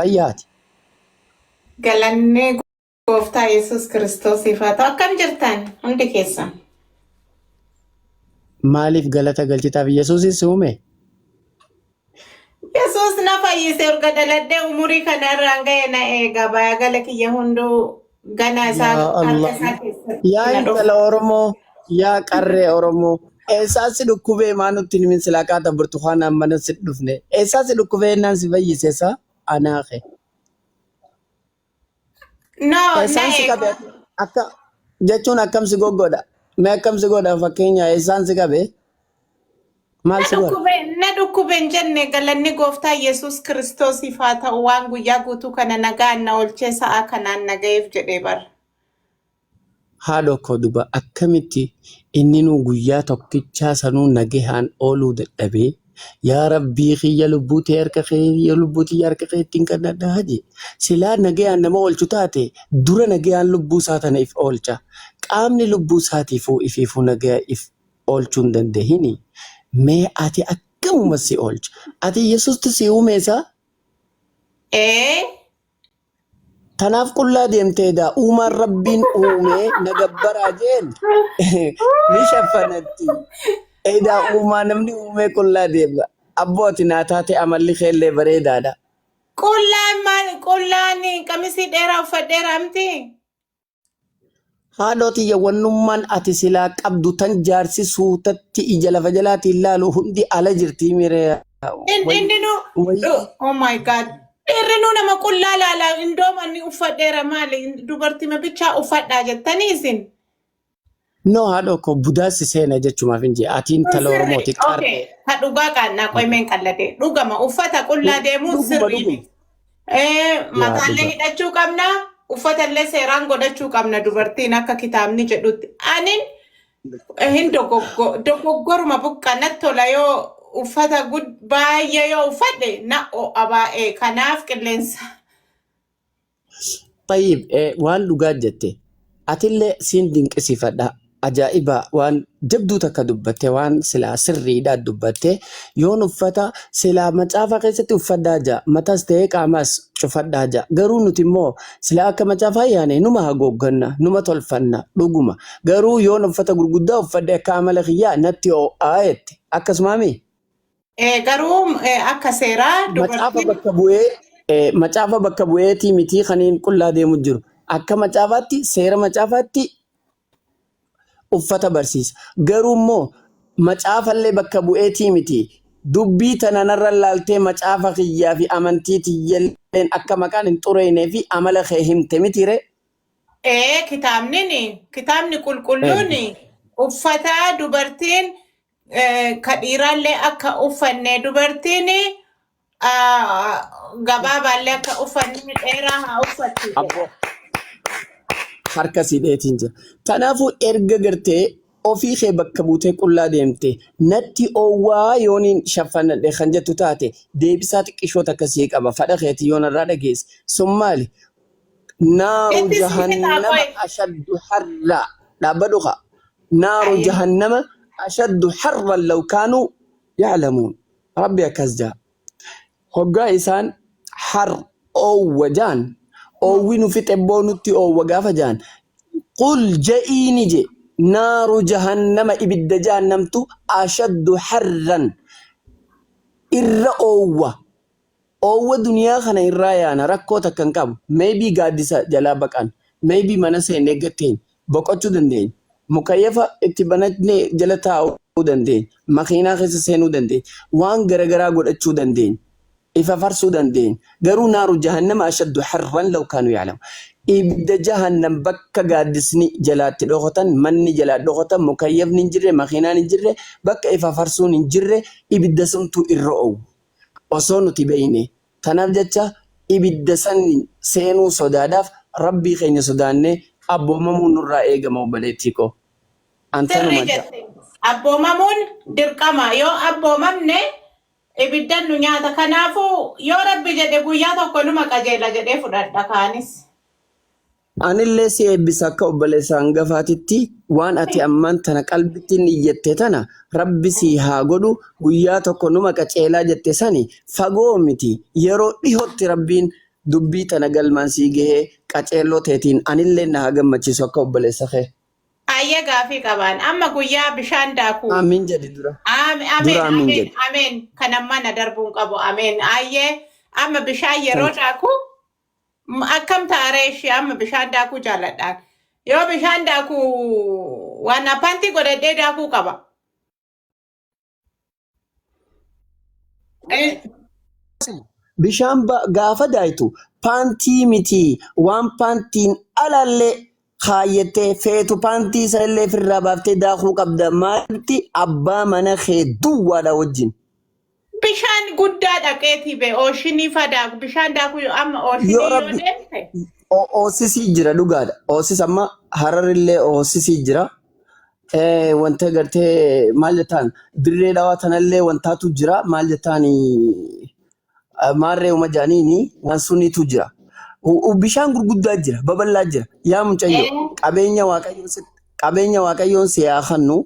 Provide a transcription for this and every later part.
Fayyaati. Galanni gooftaa Yesuus Kiristoosiif haa ta'u. Akkam jirtan hundi keessan? Maaliif galata galchitaaf Yesuusis si uume? Yesuus na fayyise erga dhaladhee umurii kana irraan ga'e na eega. Baay'ee kiyya hunduu gana isaa Yaa harka Allah. isaa keessatti Yaa na dhufa. intala Oromoo, yaa qarree Oromoo, eessaa si dhukkubee maa nutti hin himin silaa qaata burtukaanaan mana si dhufne. Eessaa si dhukkubee ennaan si fayyise isaa anaa kee. No, na Eessaan si qabe eega. akka jechuun akkam si goggodha? Mee akkam si godha fakkeenya eessaan si qabe? Maal Na si godha? dhukkube na dhukkube hin jenne galanni gooftaa Yesuus Kiristoosiif haa ta'u waan guyyaa guutuu kana nagaan na oolchee sa'a kanaan na ga'eef jedhee bara. Haadho koo duba akkamitti inninuu guyyaa tokkichaa sanuu nagahaan ooluu dadhabee yaa rabbii kiyya lubbuu tee harka kee lubbuu tiyya harka keettiin kannadhaa jee silaa nagayaan nama oolchu taate dura nagayaan lubbuu isaa tana if oolcha qaamni lubbuu isaatiifuu ifiifuu nagaya if oolchuu hin dandahini mee ati akkamuma si oolcha ati yesuusti si uume isaa Ee. Tanaaf qullaa deemtee edaa uumaan rabbiin uumee na gabbaraa jeen ni shaffanatti. Edaa uumaa namni uumee qullaa deema. Abboo ati naa taate amalli keellee bareedaadha. Qullaan maal qullaan qamisii dheeraa uffadheeraa miti? Haadhoo tiyya wannummaan ati silaa qabdu tan jaarsi suutatti ija lafa jalaatiin laalu hundi ala jirtii miree. Way Inni way oh my god. Dhiirrinuu nama qullaa laalaa indoom ani uffadheera maali dubartima bichaa uffadhaa jettanii isin. No haadhoo koo budaa si seena jechumaaf hin jee ati Kun intala sirri. Oromooti Okay. qarree. Ka dhugaa qaannaa qoymeen qalladee. Dhugama uffata qullaa deemuun Dhuguma sirrii dhuguma. miti. Eh, Yaa mataallee dhugaa. hidhachuu qabna. Uffatallee seeraan godhachuu qabna dubartiin akka kitaabni jedhutti. Anin hin dogoggoruma buqqa natti tola yoo uffata baay'ee yoo uffadhe na ho'a baay'ee. Kanaaf qilleensa. Tayyib waan dhugaa jette atillee siin dinqisiifadha ajaa'iba waan jabduu takka dubbatte waan silaa sirriidha dubbatte yoon uffata silaa macaafa keessatti uffadhaa ja'a matas ta'ee qaamaas cufadhaa ja'a garuu nuti immoo silaa akka macaafaa yaane numa hagoogganna numa tolfanna dhuguma garuu yoon uffata gurguddaa uffadhe akka amala kiyyaa natti ho'aa jette akkasumaami. Garuu akka seeraa Macaafa dubartiin bakka bu'ee macaafa bakka bu'eetii mitii kaniin qullaa deemu jiru. Akka macaafaatti seera macaafaatti uffata barsiisa. Garuu immoo macaafallee bakka bu'eetii miti. Dubbii tana narra laaltee macaafa kiyyaa fi amantii tiyyalleen akka maqaan hin xureynee fi amala kee himte miti ree? Kitaabni qulqulluun uffata dubartiin ka dhiiraallee akka uffanne dubartiin gabaabaallee akka uffanne dheeraa haa uffattu jedha. Abboo harka si dheetiin jira. Kanaafuu erga gartee ofii kee bakka buutee qullaa deemte natti oowwaa yooniin shaffanadhe kan jettu taate deebisaa xiqqishoo takka sii qaba fadha keetii yoon irraa dhageesse sun maali? Naaru Itti sii fixaa jahannama qoy. ashaddu harra dhaabbadhu kaa. Naaru Ayyee. jahannama ashaddu harran law kaanuu ya'lamuun. Rabbi akkas jaa. Hoggaa isaan har oowwa jaan oowwi nu fixe boo nutti oowwa gaafa jaan qul ja'iini je naaru jahannama ibidda jahannamtu ashaddu harran irra oowwa Oowwa duniyaa kana irraa yaana rakkoo takka hin qabu. Maybe gaaddisa jalaa baqan. Maybe mana seennee gad teenya. Boqochuu dandeenya. Mukayyafa itti banatnee jala taa'uu dandeenya. Makiinaa keessa seenuu dandeenya. Waan garagaraa godhachuu dandeenya. Ifa farsuu dandeenya. Garuu naaru jahannama ashaddu harran law kaanuu ya'lamu. Ibidda jahannam bakka gaaddisni jalaatti dhokotan, manni jalaa dhokotan, mukayyafni hin jirre, makiinaan hin jirre, bakka ifa farsuun hin jirre ibidda suntu irra oowwa. osoo nuti beeyne. Tanaaf jecha ibidda san seenuu sodaadhaaf Rabbii keenya sodaannee abboomamuun nurraa eegama obboleettii koo. An Sirrii tanuma ja'a. jette. Abboomamuun dirqama. Yoo abboomamne ibiddan nu nyaata. Kanaafuu yoo Rabbi jedhe guyyaa tokko numa qajeela jedhee fudhadha kaanis. Anillee si eebbisa akka obboleessa hangafaatitti waan ati ammaan tana qalbitti niyyatte tana Rabbi sii haa godhu guyyaa tokko numa qaceelaa jette sani fagoo miti yeroo dhihotti Rabbiin Dubbii tana galmaan sii gahee qaceelloo teetiin anillee na haa gammachiisu akka obboleessa kee. Ayyee gaafii qabaan. Amma guyyaa bishaan daakuu. Amiin jedhi dura. Ameen, ameen, Dura amiin ameen, jedhi. ameen. Kan ammaa na darbuun qabu. Ameen. Ayyee amma bishaan yeroo daaku akkam ta'a ishee amma bishaan daakuu jaalladhaan. Yoo bishaan daaku waan paantii godhadhee daakuu qaba. Bishaan gaafa daayitu paantii miti waan paantiin alallee kaayyattee feetu paantii sanillee ofirraa baaftee daakuu qabda. Maalitti abbaa mana kee duwwaadha wajjin. Bishaan guddaa dhaqeetii be ooshinii fa daaku bishaan daakuu amma ooshinii Yoo yoo rabbi deemte. Oosisii jira dhugaadha. Oosis amma hararillee oosisii jira. Wanta gartee maal jettaan dirree dhawaa tanallee wantaatu jira maal jettaan maarree uma jaaniini waan suniitu jira. Bishaan gurguddaa jira babal'aa jira. Yaa mucayyoo qabeenya waaqayyoon si haa kennu.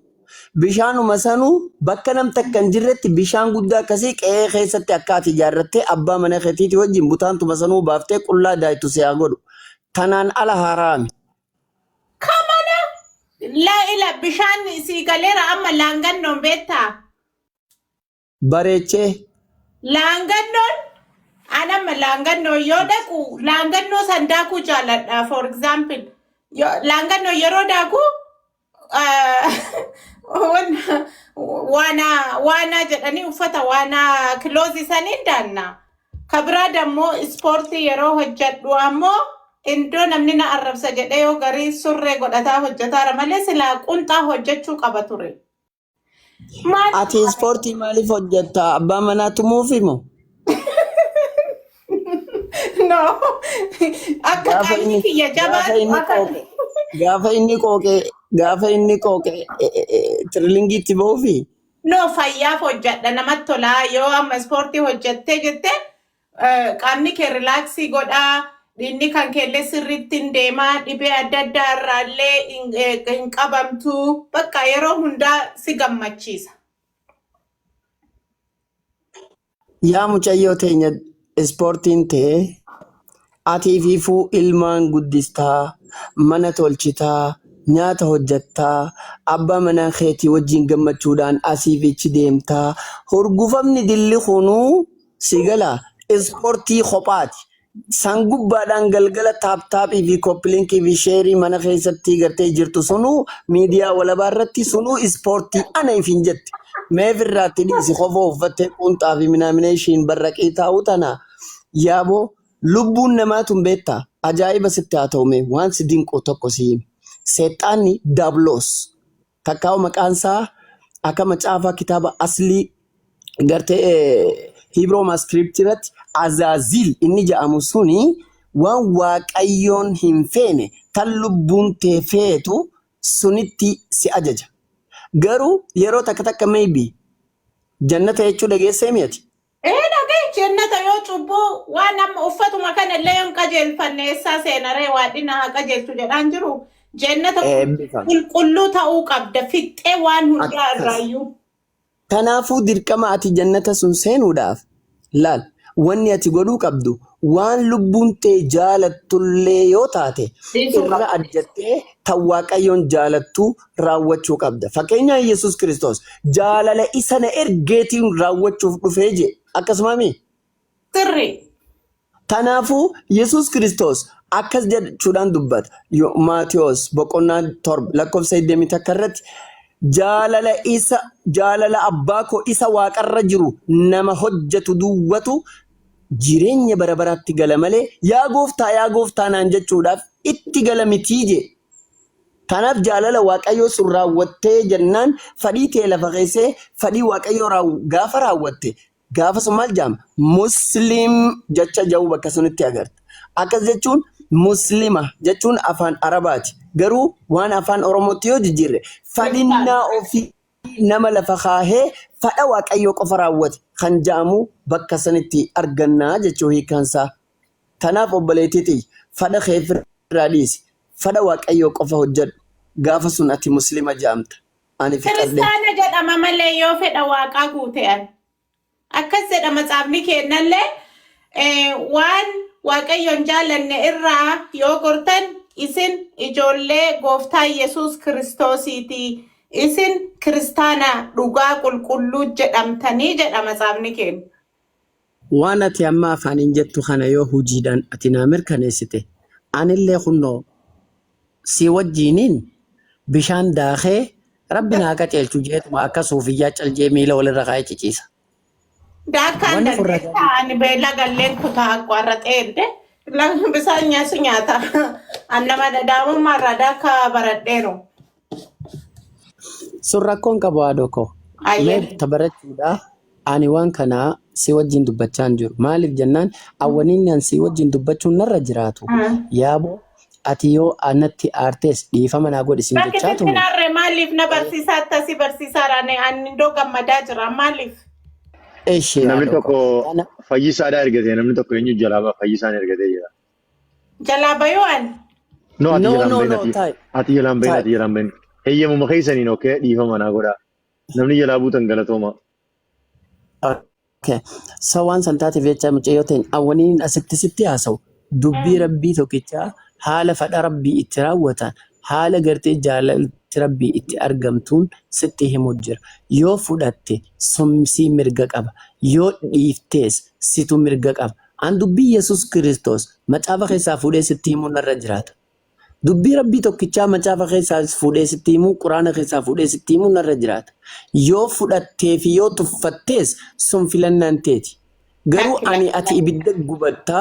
Bishaanuma sanuu bakka nam takka hin jirretti bishaan guddaa akkasii qe'ee keessatti akka ati ijaarrattee abbaa mana keetiitii wajjin butaantuma sanuu baaftee qullaa daaytu si haa godhu. Tanaan ala haraami. Kamana laa ila bishaan sii galeera amma laangannoon beektaa? Bareechee. Laangannoon anamma laangannoo yoo dhaqu laangannoo san daakuu jaaladha. For example, laangannoo yeroo daaku waanaa jedhanii uffata waanaa kiloozii saniin daanna. Kabiraa dammoo ispoortii yeroo hojjedhu ammoo iddoo namni na arrabsa jedhee yoo garii surree godhataa hojjetaara malee silaa qunxaa hojjechuu qaba ture. Maal Ati ispoortii maaliif hojjetta? Abbaa manaa tumuufi moo? No. Akka Gaafa qaamni inni kiyya gaafa jabaatu inni akka qooqe gaafa inni qooqe gaafa inni qooqe tirilingiitti ba'uufi No, fayyaaf hojjedha namatti tolaa yoo amma ispoortii hojjettee jette qaamni kee relax godhaa dhiigni kan keellee sirriitti hin deemaa dhibee adda addaa irraallee hin qabamtu bakka yeroo hundaa si gammachiisa. Yaa mucayyoo teenya ispoortiin ta'e ati ifiifuu ilmaan guddistaa, mana tolchitaa, nyaata hojjettaa, abbaa manaa keetii wajjin gammachuudhaan asii fi achi deemtaa. Hurgufamni dilli kunuu si gala ispoortii kophaati. San gubbaadhaan galgala tap tapii fi copy linkii fi share mana keessatti gartee jirtu sunuu miidiyaa walabaa irratti sunuu ispoortii ana ifin jette. Meef irraatti dhiisi kofoo uffattee quunxaa fi minaaminee barraqii taa'u tana yaaboo lubbuun namaa tun beektaa ajaa'iba sitti haa ta'u mee waan si dinqu tokko si himi. Seexaanni Daabloos takkaa'u maqaan isaa akka macaafaa kitaaba aslii gartee Hibroo manuscript irratti Azaazil inni jedhamu suni waan waaqayyoon hin feene tan lubbuun tee feetu sunitti si ajaja. Garuu yeroo takka takka maybe jannata jechuu dhageessee mi'ati. Ee dhagee jannata yoo cubbuu waan amma uffatuma kana illee yoo hin qajeelfanne eessaa seenaree waaqni haa qajeelchu jedhaan jiru. Jannata Eebbifame. qulqulluu ta'uu qabda fixxee waan hundaa Akkas. irraayyuu. Kanaafuu dirqama ati jannata sun seenuudhaaf laal wanni ati godhuu qabdu waan lubbuun tee jaalattullee yoo taate Dhiisuu irra qabda. addattee tan waaqayyoon jaalattu raawwachuu qabda. Fakkeenyaaf Yesuus Kiristoos jaalala isa na ergeetiin raawwachuuf dhufee jee akkasuma Sirri. Kanaafuu Yesuus Kiristoos akkas jechuudhaan dubbata. Maatiyos boqonnaa 7 lakkoofsa 21 irratti jaalala isa jaalala abbaa koo isa waaqarra jiru nama hojjetu duwwatu jireenya bara baraatti gala malee yaa gooftaa yaa gooftaa naan jechuudhaaf itti gala mitii jee. Kanaaf jaalala Waaqayyoo sun raawwattee jennaan fadhii tee lafa keessee fadhii Waaqayyoo gaafa raawwatte gaafa sun maal jedhama? Musliim jecha jedhu bakka sunitti agarta. Akkas jechuun Muslima jechuun afaan Arabaati. Garuu waan afaan Oromootti yoo jijjiirre fadhinnaa ofii nama lafa kaahee fadha Waaqayyoo qofa raawwate kan jedhamu bakka sanitti argannaa jechuu hiikkaansaa. Kanaaf obboleettii tiyya fadha kee ofirraa dhiisi. Fadha Waaqayyoo qofa hojjedhu. Gaafa sun ati Muslima jedhamta. Ani fixadhe. Kiristaana jedhama malee yoo fedha waaqaa guute an. Akkas jedha matsaafni kennallee waan Waaqayyoon jaallanne irraa yoo gortan isin ijoollee gooftaa Yesuus Kiristoosiiti. Isin kiristaana dhugaa qulqulluu jedhamtanii jedha matsaafni keenya. Waan ati amma afaaniin jettu kana yoo hojiidhaan ati naa mirkaneessite, anillee kunnoo si wajjiiniin bishaan daakee Rabbi naa qaceelchu jeetuma akka suufiyyaa caljee miila walirra kaa'ee ciciisa. Daakkaan Wanni kun ragaa dandeessaa ani beela galleen kutaa akkaarra xeende bisaan nyaasu nyaata. An nama daa'imummaa irraa daakkaa baradheeru. Sun rakkoon qabu haadhoo koo. Mee Ayyee. tabarachuudha. Ani waan kanaa si wajjin dubbachaa hin jiru. Maaliif jennaan awwaniin an si wajjin dubbachuun narra jiraatu. Yaaboo ati yoo anatti aartes dhiifama naa godhi sin Bakki jechaa sitti tume. naarre maaliif na barsiisaa akkasii barsiisaadhaan ani iddoo gammadaa jira maaliif? Ishee Namni haadhoo koo. tokko Kana fayyisaadhaa ergate, namni tokko eenyu jalaa ba'a fayyisaan ergatee jira. Jalaa bayuu ani. No, ati no jalaan no bahin no ati. taa'i Ati jalaan bahin taa'i. ati jalaan bahin. Heeyyamuma keessaniin okay dhiifama naa godhaa. Namni jalaa buutan galatooma. Okay. So waan san taateef jecha mucayyoo ta'in awwaniin asitti sitti haasa'u dubbii rabbii tokkichaa haala fadha rabbii itti raawwatan haala gartee jaalalti rabbii itti argamtuun sitti himu jira. Yoo fudhatte sumsii mirga qaba. Yoo dhiiftees situ mirga qaba. An dubbii Yesuus Kiristoos macaafa keessaa fuudhee sitti himuu narra jiraata. Dubbii rabbii tokkichaa macaafa keessaa fuudhee sitti himuu, quraana keessaa fuudhee sitti himuu narra jiraata. Yoo fudhattee fi yoo tuffattees sun filannaan teeti. Garuu Lakki ani lakki ati lakki. ibidda gubatta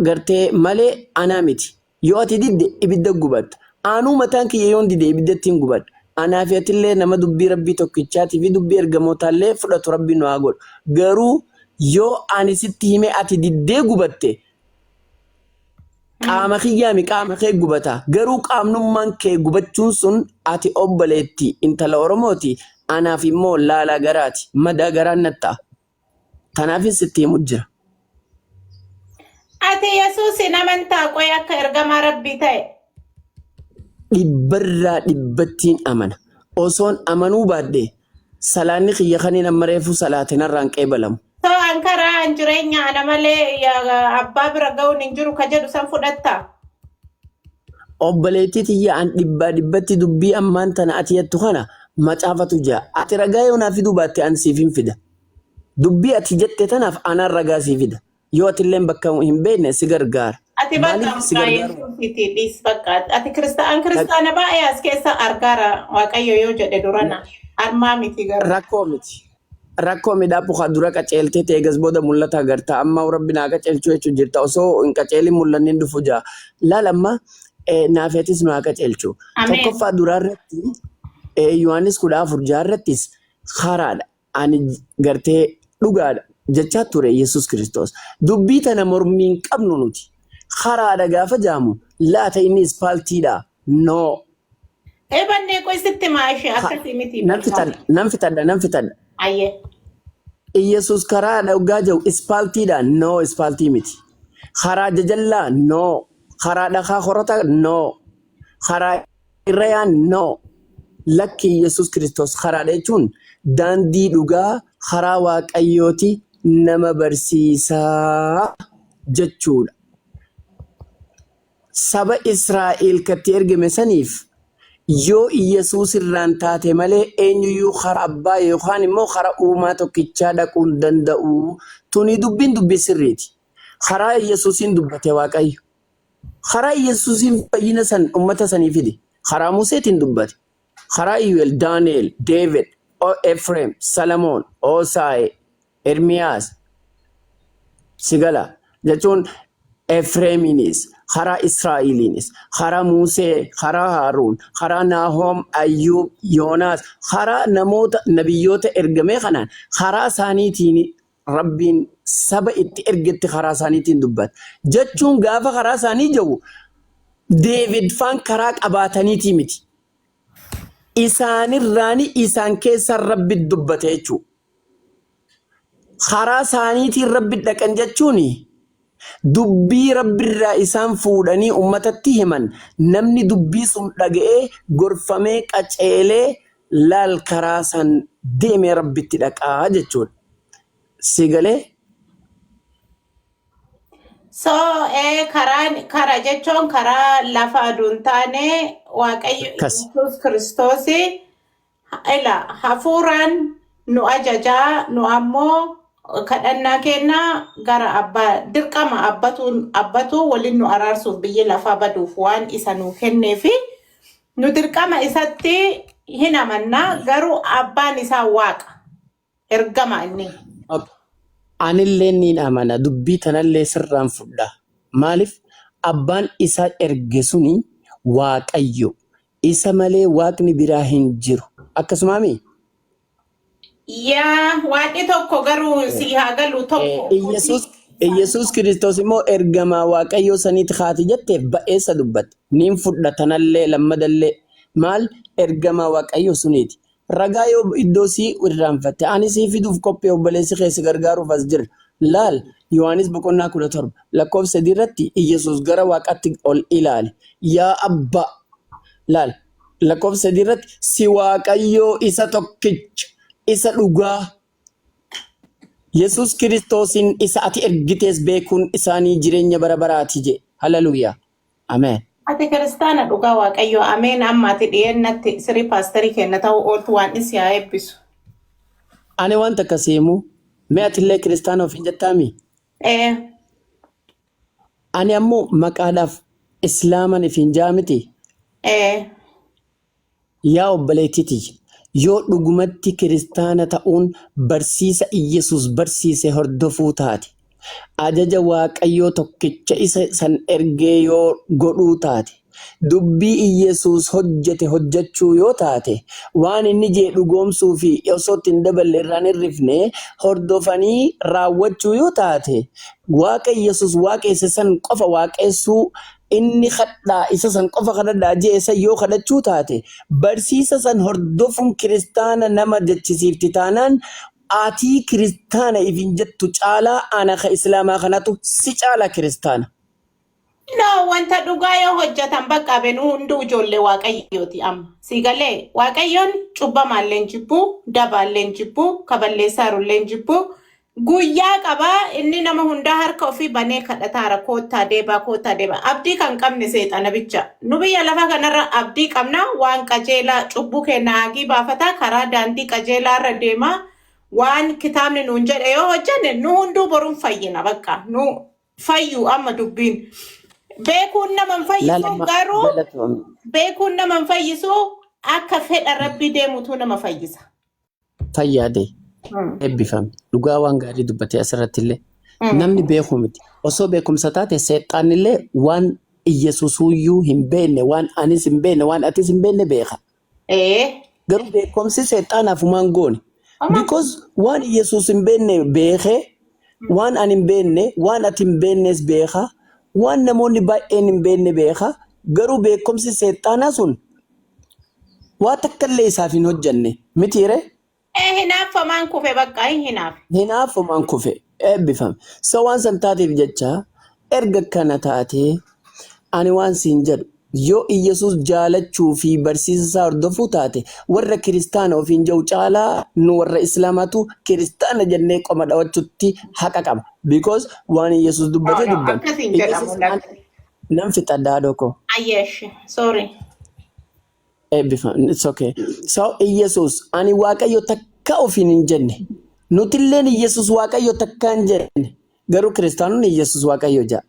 gartee malee anaa miti. Yoo ati didde ibidda gubatta. Anuu mataan kiyya yoon dide ibidda ittiin gubadha. Anaa fi atillee nama dubbii rabbii tokkichaatii fi dubbii ergamootaallee fudhatu rabbi nu haa godhu. Garuu yoo ani sitti himee ati diddee gubatte qaama kiyyaami qaama kee gubata. Garuu qaamnummaan kee gubachuun sun ati obboleetti intala Oromooti. Anaaf immoo laalaa garaati. Madaa garaan natta'a. Kanaafis sitti himu jira. Ati Yesuusin amantaa qoy akka ergamaa rabbii ta'e. Dhibbarraa dhibbattiin amana. Osoon amanuu baadhe salaanni kiyya kaniin amma reefu salaate narraan qeebalamu. So an karaa an jireenya ana malee abbaa bira ga'uun hin jiru ka jedhu san fudhattaa? Obboleettii tiyya an dhibbaa dhibbatti dubbii ammaan tana ati jettu kana macaafatu jira. Ati ragaa yoo naa fiduu baatte an siif hin fida. Dubbii ati jette tanaaf anaan ragaa sii fida. Yoo atilleen bakka hin beekne si gargaara. Ati bakka Maaliif si mucaa gargaaru? Yesuusiiti dhiis bakka. Ati kiristaan kiristaana baay'ee as keessa argaara Waaqayyo yoo jedhe durana. Armaa miti garuu. Rakkoo miti. Rakkoo midhaa pukaa dura qaceeltee teegas booda mul'ata agarta. Amma rabbi naa qaceelchuu jechuun jirta. Osoo hin qaceelin mul'anni hin dhufu jaa. Laal amma naafeetis nu haa qaceelchu. Ameen. Tokkoffaa duraa irratti Yohaannis 14 jaarrattis karaadha. Ani gartee dhugaadha jechaa ture Yesuus Kiristoos. Dubbii tana mormii hin qabnu nuti. Karaadha gaafa jaamu laata inni ispaaltiidha. No. Ebannee qoy sitti maashee akkasii miti Nan bakka. fixadha, nan fixadha, nan fixadha. Ayyee. Iyesuus karaadha dhugaa jiru ispaaltiidha. No, ispaaltii miti. Karaa jajallaa? No. Karaa dhakaa horata? No. Karaa irrayaa? No. Lakki Iyesuus Kiristoos karaadha jechuun daandii dhugaa karaa Waaqayyooti nama barsiisaa jechuudha. Saba Israa'el katti ergame saniif yoo Iyesuus irraan taate malee eenyuyyuu karaa abbaa yookaan immoo karaa uumaa tokkichaa dhaquu hin danda'u. Tuni dubbiin dubbii sirriiti. Karaa Iyesuusiin dubbate Waaqayyo. Karaa Iyesuusiin fayyina san ummata sanii fide. Karaa Museetiin dubbate. Karaa Iyyuel, Daani'el, David, Efreem, Salamoon, Hoosaa'e, Ermiyaas, sigala jechuun Efreemiinis, karaa Israa'eliinis, karaa Musee, karaa Haaruun, karaa Naahoom, Ayyuub, Yoonaas, karaa namoota nabiyyoota ergamee kanaan karaa isaaniitiin Rabbiin saba itti ergetti karaa isaaniitiin dubbata. Jechuun gaafa karaa isaanii jiru Deevid faan karaa qabaataniitii miti. Isaanirraani isaan keessaan Rabbi dubbate jechuudha. Karaa isaaniitiin Rabbi dhaqan jechuun dubbii Rabbirraa isaan fuudhanii uummatatti himan namni dubbii sun dhaga'ee gorfamee qaceelee laal karaa san deemee Rabbitti dhaqaa jechuudha. Si galee? So karaan kara jechuun karaa lafa aduun taane Waaqayyo Akkas. Yesuus Kiristoos ila hafuuraan nu ajajaa, nu ammoo kadhannaa kennaa gara abbaa dirqama abbatuun abbatu waliin nu araarsuuf biyyi lafaa baduuf waan isa nu kenneefi nu dirqama isatti hin amannaa, garuu abbaan isaa Waaqa ergama inni. Anillee niin amana, dubbii tanallee sirraan fudha. Maaliif abbaan isa erge suni Waaqayyo. Isa malee waaqni biraa hin jiru. Akkasumaami? Yaa, waaqni tokko garuu sii haa galu tokko. Iyyasuus Kiristoos immoo ergamaa Waaqayyoo saniiti haati jette ba'eessa dubbatte. Niin fudha tanallee lammadallee maal ergamaa Waaqayyoo suniiti. Ragaa yoo iddoo sii irraanfatte ani sii fiduuf qophii, obboleessi kee si gargaaruuf as jira. Laal, Yohaannis boqonnaa 17 lakkoofsa 3 irratti Iyyasuus gara Waaqaatti ol ilaale. Yaa Abbaa, laal, lakkoofsa 3 irratti si Waaqayyoo isa tokkicha isa dhugaa Yesuus Kiristoosiin isa ati ergitees beekuun isaanii jireenya bara baraati jedhe. Haleluuyaa. Ameen. Ati kiristaana dhugaa Waaqayyoo, ameen. Amma ati dhiyeennatti sirii paasterii kenna ta'uu ooltu, waan isi haa eebbisu. Ani wanta akkasii himu, mee atillee kiristaana ofiin jettaami? Ee. Ani ammoo maqaadhaaf islaaman ifiin jaa miti. Ee. Yaa obboleettii tiyya, yoo dhugumatti kiristaana ta'uun barsiisa Iyyasuus barsiise hordofuu taate, ajaja Waaqayyoo tokkicha isa san ergee yoo godhuu taate, dubbii Iyyasuus hojjete hojjechuu yoo taate, waan inni jee dhugoomsuu fi osoo itti hin daballe irraan hirrifne hordofanii raawwachuu yoo taate, Waaqa Iyyasuus waaqeesse san qofa waaqeessuu, inni kadhaa isa san qofa kadhadhaa jee san yoo kadhachuu taate, barsiisa san hordofuun kiristaana nama jechisiifti taanaan, atii kiristaana ifin jettu caalaa ana ka islaamaa kanatu si caala kiristaana. No, wanta dhugaa yoo hojjetan bakka benuu hunduu ijoollee Waaqayyooti amma. Si galee, Waaqayyoon cubbamaallee hin jibbu, dabaallee hin jibbu, kaballeessaarullee hin jibbu. Guyyaa qabaa inni nama hundaa harka ofii banee kadhataara, koottaa deebaa, koottaa deebaa. Abdii kan qabne seexana bicha. Nu biyya lafaa kanarra abdii qabna, waan qajeelaa cubbuu keenya haagii baafataa karaa daandii qajeelaa irra deemaa waan kitaabni nuun jedhe yoo hojjenne nu hunduu boruun fayyina bakka. Nu fayyu amma dubbiin. Beekuun nama hin fayyisu Laalama garuu galatoomi. beekuun nama hin fayyisu, akka fedha Rabbii deemutu nama fayyisa. Fayyaade eebbifame. Dhugaa waan gaarii dubbatee asirratti illee. Namni beeku miti. Osoo beekumsa taate seexaanillee waan Iyyasuusuyyuu hin beekne, waan anis hin beekne, waan atis hin beekne beeka. Garuu beekumsi seexaanaaf humaan goone. Because waan Iyyasuus hin beekne beekee, waan ani hin beekne, waan ati hin beeknes beeka, waan namoonni baay'een hin beekne beeka. Garuu beekumsi seexaanaa sun waa takka illee isaaf hin hojjanne. Mitiire? Ee, hinaaffamaan kufe, bakka hin hinaafe. Hinaafumaan kufe, eebbifame. So waan san taateef jecha, erga kana taatee, ani waan siin jedhu, yoo Iyyasuus jaalachuu fi barsiisa isaa hordofuu taate, warra kiristaana ofiin jedhu caalaa nu warra islaamaatu kiristaana jennee qoma dhawachutti haqa qaba. Because waan Iyyasuus No, dubbate no, dubbanna. akkas hin jedhamu Iyyasuus lakki. Nan fixadha, haadhoo koo. Ayyeesh, sorry. Eebbifame. It's okay. So Iyyasuus ani Waaqayyo takka ofiin hin jenne. Nutilleen Iyyasuus Waaqayyo takka hin jenne. Garuu kiristaanonni Iyyasuus Waaqayyo ja'a.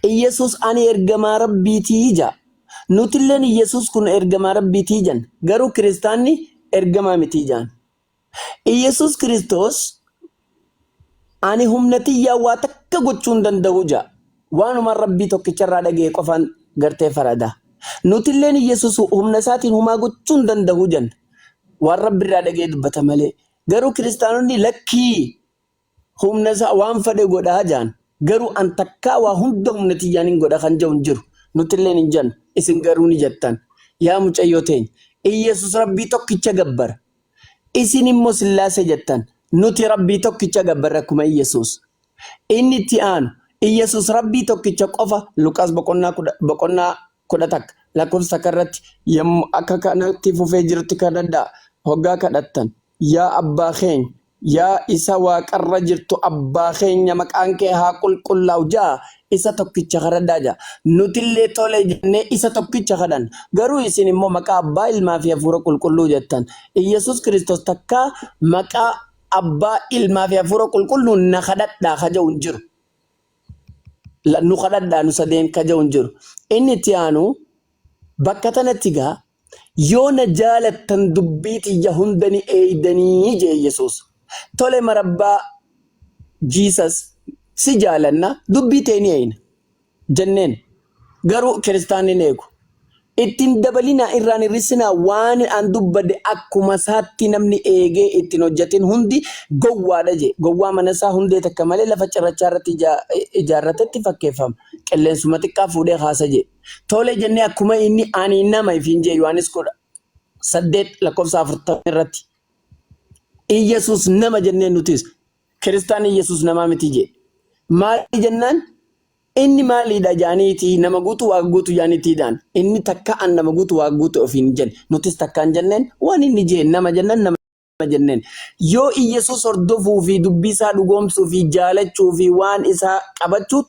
Iyyasuus ani ergamaa Rabbiitii ja'a. Nutilleen Iyyasuus kun ergamaa Rabbiitii jenna. Garuu kiristaanni ergamaa mitii ja'an. Iyyasuus Kiristoos ani humna tiyyaa waa takka gochuu hin danda'u ja'a. Waanuma Rabbii tokkicharraa dhaga'e qofaan gartee farada. Nutilleen Iyyasuus humna isaatiin humaa gochuu hin danda'u jenna. Waan Rabbirraa dhaga'e dubbata malee. Garuu kiristaanonni lakkii, humna isaa waan fedhe godhaa jaan. Garuu an takkaa waa hunda humna tiyyaan hin godha kan jedhu hin jiru. Nutilleen hin jennu. Isin garuu ni jettan. Yaa mucayyoo teenya. Iyyasuus Rabbii tokkicha gabbara. Isin immoo Sillaasee jettan. Nuti Rabbii tokkicha gabbarra akkuma Iyyasuus. Inni itti aanu Iyyasuus Rabbii tokkicha qofa Luqaas boqonnaa 11 lakkoofsa 1 irratti yommuu akka kanatti fufee jirutti kadhadhaa, hoggaa kadhattan, yaa abbaa keenya. Yaa isa waaqarra jirtu abbaa keenya, maqaan kee haa qulqullaa'u ja'a, isa tokkicha kadhadhaa ja'a. Nutillee tole jennee isa tokkicha kadhan. Garuu isin immoo maqaa abbaa, ilmaa fi hafuura qulqulluu jettan. Iyyasuus Kiristoos takkaa maqaa abbaa, ilmaa fi hafuura qulqulluun na kadhadhaa ka jedhu hin jiru. Nu kadhadhaa nu sadeen ka jedhu hin jiru. Inni itti aanu bakka tanatti gaa, yoo na jaalattan dubbii tiyya hunda ni eeydanii jee Yesuus. Tole marabbaa Jesus, si jaalanna, dubbii tee ni eeyna jenneen. Garuu kiristaanni hin eegu. Ittiin dabalinaa, irraan hir'isinaa, waan an dubbadhe akkuma isaatti namni eegee ittiin hojjetin hundi gowwaadha jee. Gowwaa mana isaa hundee takka malee lafa cirrachaa irratti ijaarratetti fakkeeffama. Qilleensuma xiqqaa fuudhee kaasa jee. Tole jennee akkuma inni ani nama ifiin jee Yohaannis 18 lakkoofsa 40 irratti. Iyyasuus nama jennee nutis, kiristaan Iyyasuus namaa miti jee. Maali jennaan, inni maaliidha jaaniitii, nama guutuu waaqa guutuu jaaniitiidhaan, inni takka an nama guutuu waaqa guutuu ofiin jenne, nutis takka hin jenneen. Waan inni jee nama jennaan nama jenneen. Yoo Iyyasuus hordofuu fi dubbii isaa dhugoomsuu fi jaalachuu fi waan isaa qabachuu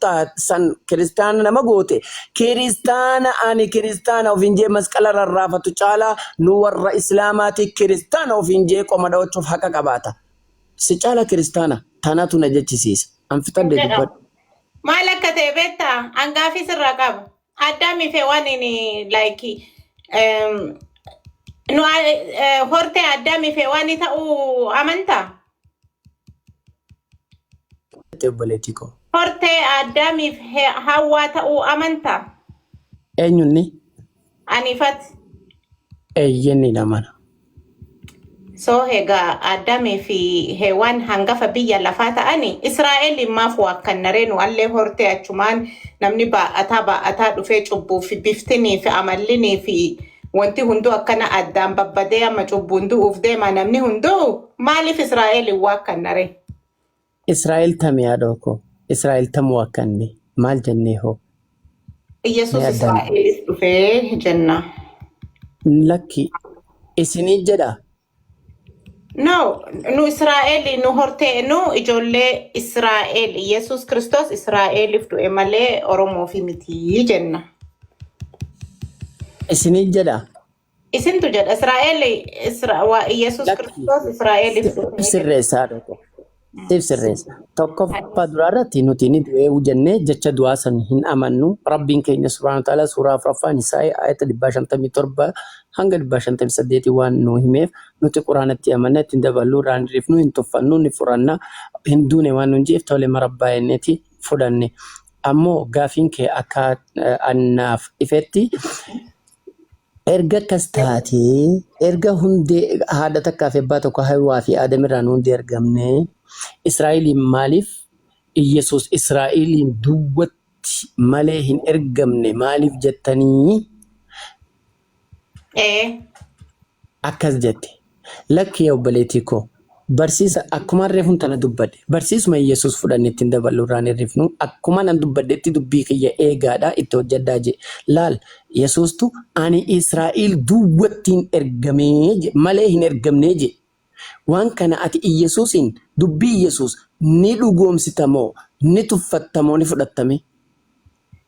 san kiristaana nama goote, kiristaana ani kiristaana ofiin jee masqala rarraafatu caalaa nu warra islaamaati kiristaana ofiin jee qoma dhawachuuf haqa qabaata. Si caala kiristaana tanatu na jechisiisa. An fixadhe. Jedhamu. Dubbadhu. Maal akka ta'e beektaa? Hangaafii sirraa qaba. Addaamii fi waan inni like nu hortee Addaamii fi waan ta'uu amantaa? Obboleettii koo. Hortee Addaamii fi Hawwaa ta'uu amantaa? Eenyunni? Anifat. Eeyyenni namana. So egaa Addaamii fi Hewaan hangafa biyya lafaa ta'ani, Israa'el maaf waakkannaree? Nu allee hortee achumaan namni baa'ataa baa'ataa dhufee, cubbuu fi biftinii fi amallinii fi wanti hunduu akkana addaan babbadee, amma cubbuun du'uuf deema namni hunduu, maaliif Israa'el waakkannaree? Israa'el tami, haadha koo? Israa'el tam waakkanne? Maal jennee hoo? Iyyasuus Mee addaan Israa'elis dhufee jenna. Lakki, isinii jedha. No, nu Israa'el, nu hortee, nu ijoollee Israa'el. Yesus Kiristoos Israa'eliif du'e malee Oromoof miti jenna. Isinii jedha. Isintu jedha Israa'el Yesus Lakki, Kiristoos Israa'eliif siif dhufe jenna. sirreessaa, haadha koo. Siif sirreessa. Tokkoffaa duraa irratti nuti ni du'ee jennee jecha du'aa san hin amannu. Rabbiin keenya subhaanahu wa ta'ala suuraa afuraffaa Nisaa'ii ayata 157 hanga 158 waan nu himeef, nuti quraanatti amanna, ittiin daballu, irraa hin hir'ifnu, hin tuffannu, ni furanna. Hin duune waan nun jeef, tole marabbaa jenneeti fudhanne. Ammoo gaafiin kee akka annaaf ifetti, erga akkas taatee, erga hundee haadha takkaa fi abbaa tokko Hawwaa fi Aadam irraa nu hundee argamne, Israa'eliin maaliif, Iyyasuus Israa'eliin duwwatti malee hin ergamne maaliif jettanii? Ee. Akkas jette. Lakki obboleettii koo. Barsiisa akkumaan reefuun tana dubbadhe. Barsiisuma Iyyasuus fudhanne, ittiin daballu, irraan hirrifnu, akkuma nan dubbadhetti dubbii kiyya eegaadha, itti hojjedhaa jee. Laal, Yesuustu ani Israa'el duwwattiin ergamee malee hin ergamnee jee. Waan kana ati Iyyasuusiin, dubbii Iyyasuus ni dhugoomsita moo ni tuffatta moo ni fudhattame?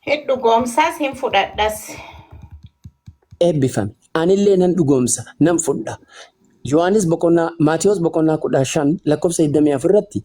Hin dhugoomsaas, hin fudhadhas. Eebbifame. Anillee nan dhugoomsa, nan fudha. Yohaannis boqonnaa, Maatiyos boqonnaa 15 lakkoofsa 24 irratti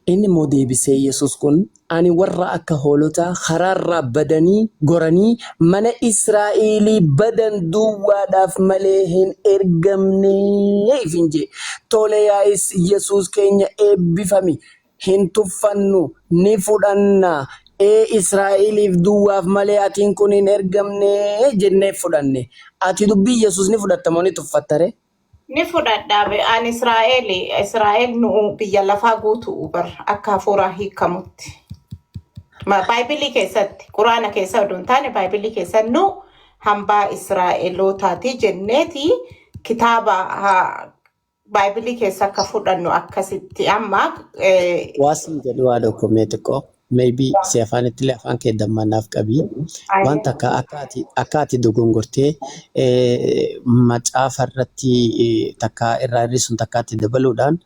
inni immoo deebisee Yesuus kun, ani warra akka hoolotaa karaarraa badanii goranii mana Israa'elii badan duwwaadhaaf malee hin ergamne ifin jee. Tole yaa Yesuus keenya, eebbifami. Hin tuffannu, ni fudhanna. Ee, Israa'eliif duwwaaf malee atiin kun hin ergamne jennee fudhanne. Ati dubbii Yesuus ni fudhatta moo ni tuffatta ree? Ni fudhadha. Ani Israa'el, Israa'el nu biyya lafaa guutuu bar akka hafuuraa hiikamutti. Baaybilii keessatti, quraana keessa odoo hin taane, baaybilii keessatti nu hambaa Israa'elootaati jenneeti kitaaba baaybilii keessa akka fudhannu akkasitti amma Waasin jedhu waa tokko mee xiqqoo, maybe si afaanitti illee afaan kee dammannaaf qabii. Waan takka akka ati dogongortee macaafa irratti takka irraa hir'isuun takka itti dabaluudhaan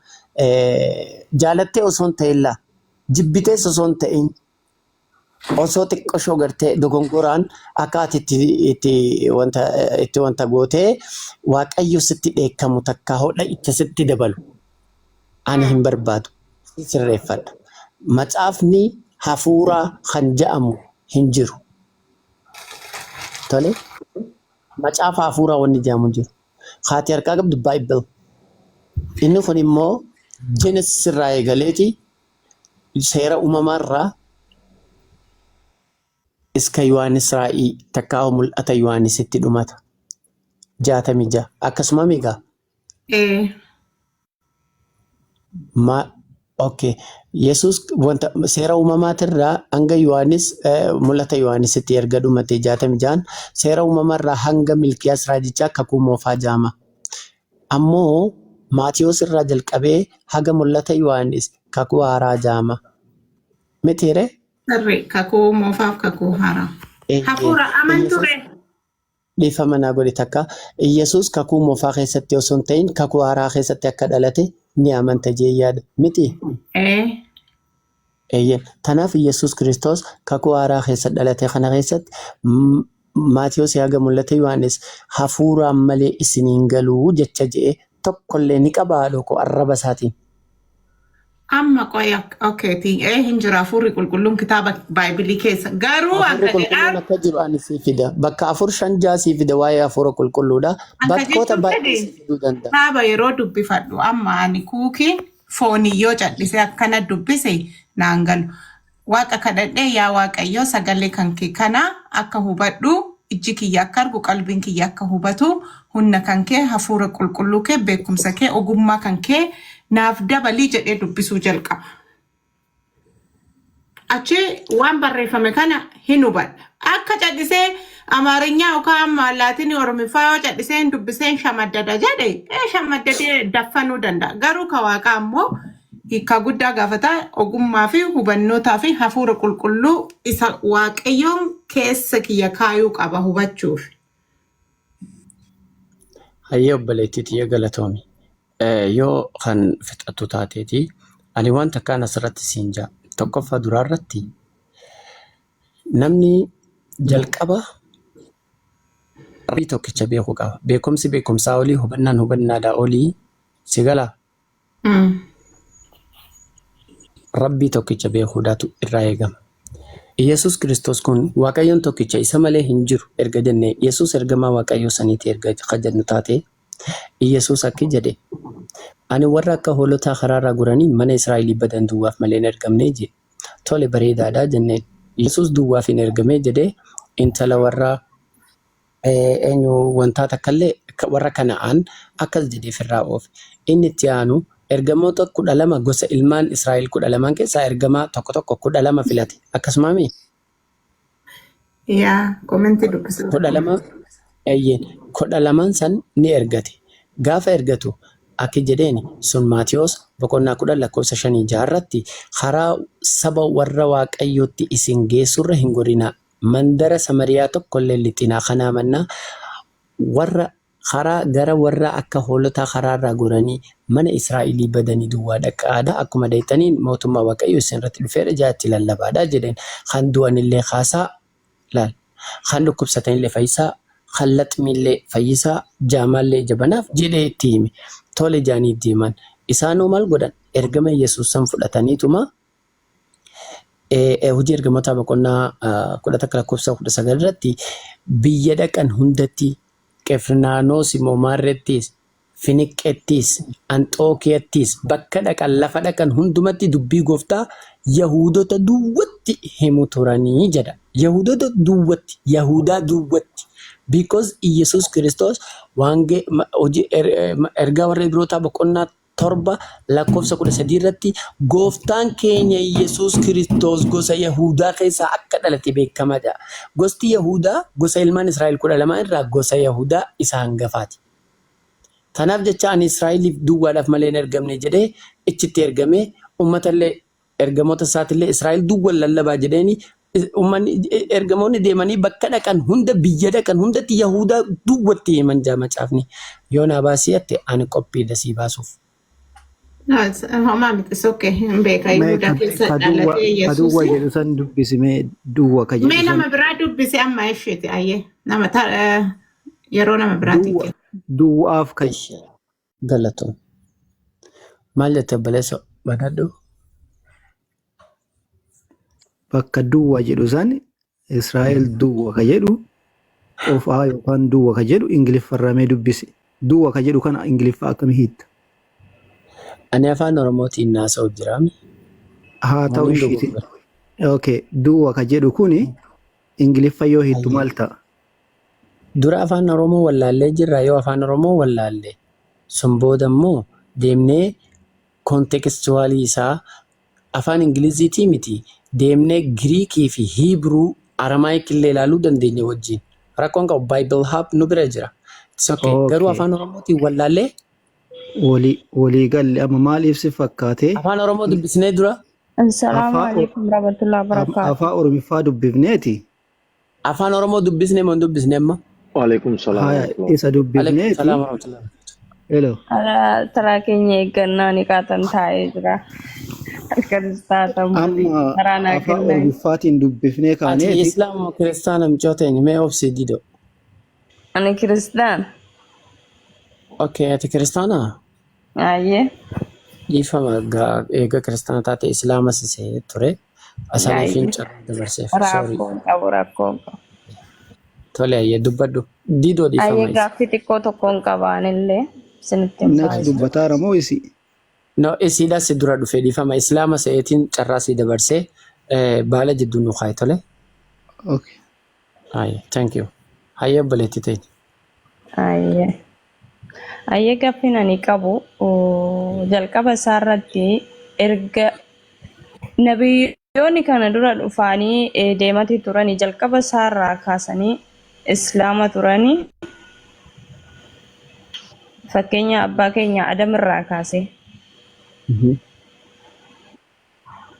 Jaalattee osoo hin ta'in laa jibbitees osoo hin ta'in osoo xiqqoshoo gartee dogongoraan akka ati itti wanta itti wanta gootee Waaqayyo sitti dheekkamu takka hodha itti sitti dabalu ani hin barbaadu. Sirreeffadha. Macaafni hafuuraa kan ja'amu hin jiru. Tole. Macaafa hafuuraa wanni jedhamu hin jiru. Haati harkaa qabdu Bible. Inni kun immoo Genesis irraa eegaleeti seera uumamaarraa iska Yohaannis Raa'ii takkaa mul'ata Yohaannisitti dhumata. 66. Akkasuma migaa? Ee. Ma okay. Yesuus wanta seera uumamaatirraa hanga Yohaannis mul'ata Yohaannisitti erga dhumate 66n seera uumamarraa hanga Milkiyaas raajichaa kakuu moofaa jaama. Ammoo Maatiyos irraa jalqabee haga mul'ata Yohaannis kakuu haaraa jaama. Mitiire? Sirri kakuu moofaaf kakuu haaraa. Hafuura amantuu Yesuus ree? Dhiifama naa godhi takka. Iyyasuus kakuu moofaa keessatti osoo hin ta'in kakuu haaraa keessatti akka dhalate ni amanta jee yaada. Miti? Ee. Eeyyeen. Tanaaf Iyyasuus Kiristoos kakuu haaraa keessa dhalate kana keessatti Maatiyoosi haga mul'ata Yohaannis hafuuraan malee isin hin galuu jecha je'e tokkollee ni qaba haadhoo koo arraba isaatiin. Amma qoy okay ti ee hin jira hafuurri qulqulluun kitaaba baaybilii keessa garuu Hafuurri akka qulqulluun jedhaan akka jiru ani sii fida. Bakka afur shan ja'a sii fida waa'ee hafuura qulqulluudha. akka Bakkoota jechuun baay'ee fedhe sii fiduu danda'a. kitaaba yeroo dubbifadhu amma ani kuukiin foonii yoo cal'ise akkana dubbise naan galu. Waaqa kadhadhee yaa Waaqayyoo sagalee kan kee kana akka hubadhu ijji kiyya akka argu qalbiin kiyya akka hubatu hunna kan kee hafuura qulqulluu kee beekumsa kee ogummaa kan kee naaf dabalii jedhee dubbisuu jalqaba. Achi waan barreeffame kana hin hubadha. Akka cal'isee Amaarinyaa yookaan amma Laatinii Oromiffaa yoo cal'isee hin dubbisee hin shamaddada jedhe ee shamaddadee daffanuu danda'a. Garuu ka waaqaa ammoo hiikkaa guddaa gaafata ogummaa fi hubannootaa fi hafuura qulqulluu isa waaqayyoon keessa kiyya kaayuu qaba hubachuuf. Hayyee obboleettii tiyya galatoomi. Yoo kan fixattu taateeti ani waan takkaan asirratti siin jaa. Tokkoffaa duraa irratti namni jalqaba Rabbii tokkicha beekuu qaba. Beekumsi beekumsaa olii, hubannaan hubannaadhaa olii si galaa? Rabbii tokkicha beekuudhaatu irraa eegama. Iyyasuus Kiristoos kun Waaqayyoon tokkicha isa malee hin jiru erga jennee Yesuus ergamaa Waaqayyoo saniiti erga ka jennu taate Iyyasuus akki jedhe ani warra akka hoolotaa karaarraa goranii mana Israa'elii badan duwwaaf malee hin ergamne jee. Tole bareedaadha jenneen. Yesuus duwwaaf hin ergamee jedhee intala warra eenyu wantaa takkallee warra Kana'aan akkas jedhee firraa oofe. Inni itti aanu ergamoota 12 gosa ilmaan Israa'el 12n keessaa ergamaa tokko tokko 12 filate. Akkasumaami? Yaa komentii dubbisuu. 12 eeyyeen 12n san ni ergate. Gaafa ergatu akki jedheeni sun Maatiyos boqonnaa 10 lakkoofsa 5 6 irratti karaa saba warra Waaqayyootti isin geessurra hin gorinaa. Mandara Samariyaa tokko illee hin lixinaa, kanaa mannaa warra karaa gara warra akka hoolotaa karaa irraa goranii mana Israa'elii badanii duwwaa dhaqaadha, akkuma dhayxaniin mootummaa Waaqayyoo isin irratti dhufeera jedhaa itti lallabaadha jedheen. Kan du'an illee kaasaa, laal, kan dhukkubsatan illee fayyisaa, kan laxmii illee fayyisaa, jaamaa illee ija banaaf jedhee itti hime. Tole jedhanii deeman. Isaanoo maal godhan? Ergama Yesuus san fudhataniituma Hojii Ergamootaa boqonnaa 11 lakkoofsa 19 irratti biyya dhaqan hundatti Qefrinaanoos immoo Maarrettis, Finiqqettis, Anxookiyattis bakka dhaqan lafa dhaqan hundumatti dubbii gooftaa Yahuudota duwwatti himu turanii jedha. Yahuudota duwwatti, Yahudaa duwwatti. Because Iyyasuus Kiristoos waangee hojii ergaa warra Ibrootaa boqonnaa 7 lakkoofsa 13 irratti Gooftaan keenya Yesuus Kiristoos gosa Yahudaa keessaa akka dhalate beekamaadha. Gosti Yahudaa gosa ilmaan Israa'el 12 irraa gosa Yahudaa isa hangafaati. Tanaaf jecha ani Israa'eliif duwwaadhaaf malee hin ergamne jedhee ichitti ergamee uummatallee ergamoota isaatillee Israa'el duwwan lallabaa jedheeni ummanni ergamoonni deemanii bakka dhaqan hunda biyya dhaqan hundatti Yahudaa duwwatti himan jaa macaafni. Yoo naa baasii jette ani qophiidha sii baasuuf. No, homaa miti, it's okay. Hin beeka Mee Yihudaa ka keessa ka duwwa dhalatee ka duwwa Yesuus. jedhu san dubbisi mee duwwa ka Mee jedhu san nama biraa dubbise amma isheeti ayyee. Nama yeroo nama biraatti duwwa kenna. duwwaaf ka Ishi galatoom. Maal jette obboleessa banadhu? Bakka duwwa jedhu san Israa'el duwwa ka jedhu qofaa yookaan duwwa ka jedhu Ingiliffarraa mee dubbisi. Duwwa ka jedhu kana Ingiliffa akkamii hiitta? Ani afaan Oromootiin naasa'u jiraami. Haa ta'u Maaliin ishiiti. dogoggora? Okay, duwwa ka jedhu kuni Ingiliffa yoo hiittu Ayyee. maal ta'a? Dura afaan Oromoo wallaallee jirra yoo afaan Oromoo wallaalle sun booda immoo deemnee contextualii isaa afaan Ingiliziitii miti deemnee Giriikii fi Hiibruu Aramaayik illee ilaaluu dandeenya wajjin. Rakkoon qabu Bible Hub nu bira jira. It's okay. Garuu Okay. afaan Oromootiin wallaallee Walii galle amma maaliif si fakkaate? afaan Oromoo dubbisnee dura Assalaamu Afaa alaikum warahmatullahi wabarakatuh. Afaa Oromiffaa dubbifneeti. Afaan Oromoo dubbisnee moo hin dubbisne amma? Waalaikum salaam Haya warahmatullahi. isa Alaikum dubbifneeti. salaam warahmatullahi wabarakatuh. Hello. Ala taraa keenya eeggannaa ni qaatan taa'ee jira. Akkanis taatan malee Amma karaa naa afaan kennaa. Oromiffaatiin dubbifnee Ati kaaneeti. Islaama moo kiristaana mucoo teenya mee obsii dido. Ani kiristaan. Okay, ati kiristaanaa? Ayyee. Dhiifama eega kiristaana taate islaama sisee ture. Asaniifin Ayyee. carraa dabarseef. Sorry. Rakkoo hin qabu rakkoo hin qabu. Tole ayyee dubbadhu. Didoo dhiifama Ayyee isa. gaaffii xiqqoo tokkoon qabaanillee isinitti hin Natu baay'isa. dubbataara moo isi? No, isiidha si dura dhufe dhiifama. Islaama se'eetiin carraa si dabarsee baala jidduu nu kaaye tole. Okay. Ayyee, thank you. Hayyee obboleettii teenya. Ayyee. Ayyee gaaffiin ani qabu jalqaba isaa irratti erga nabiyyoonni kana dura dhufaanii deematii turanii jalqaba isaa irraa kaasanii islaama turanii fakkeenya abbaa keenya Adam irraa kaasee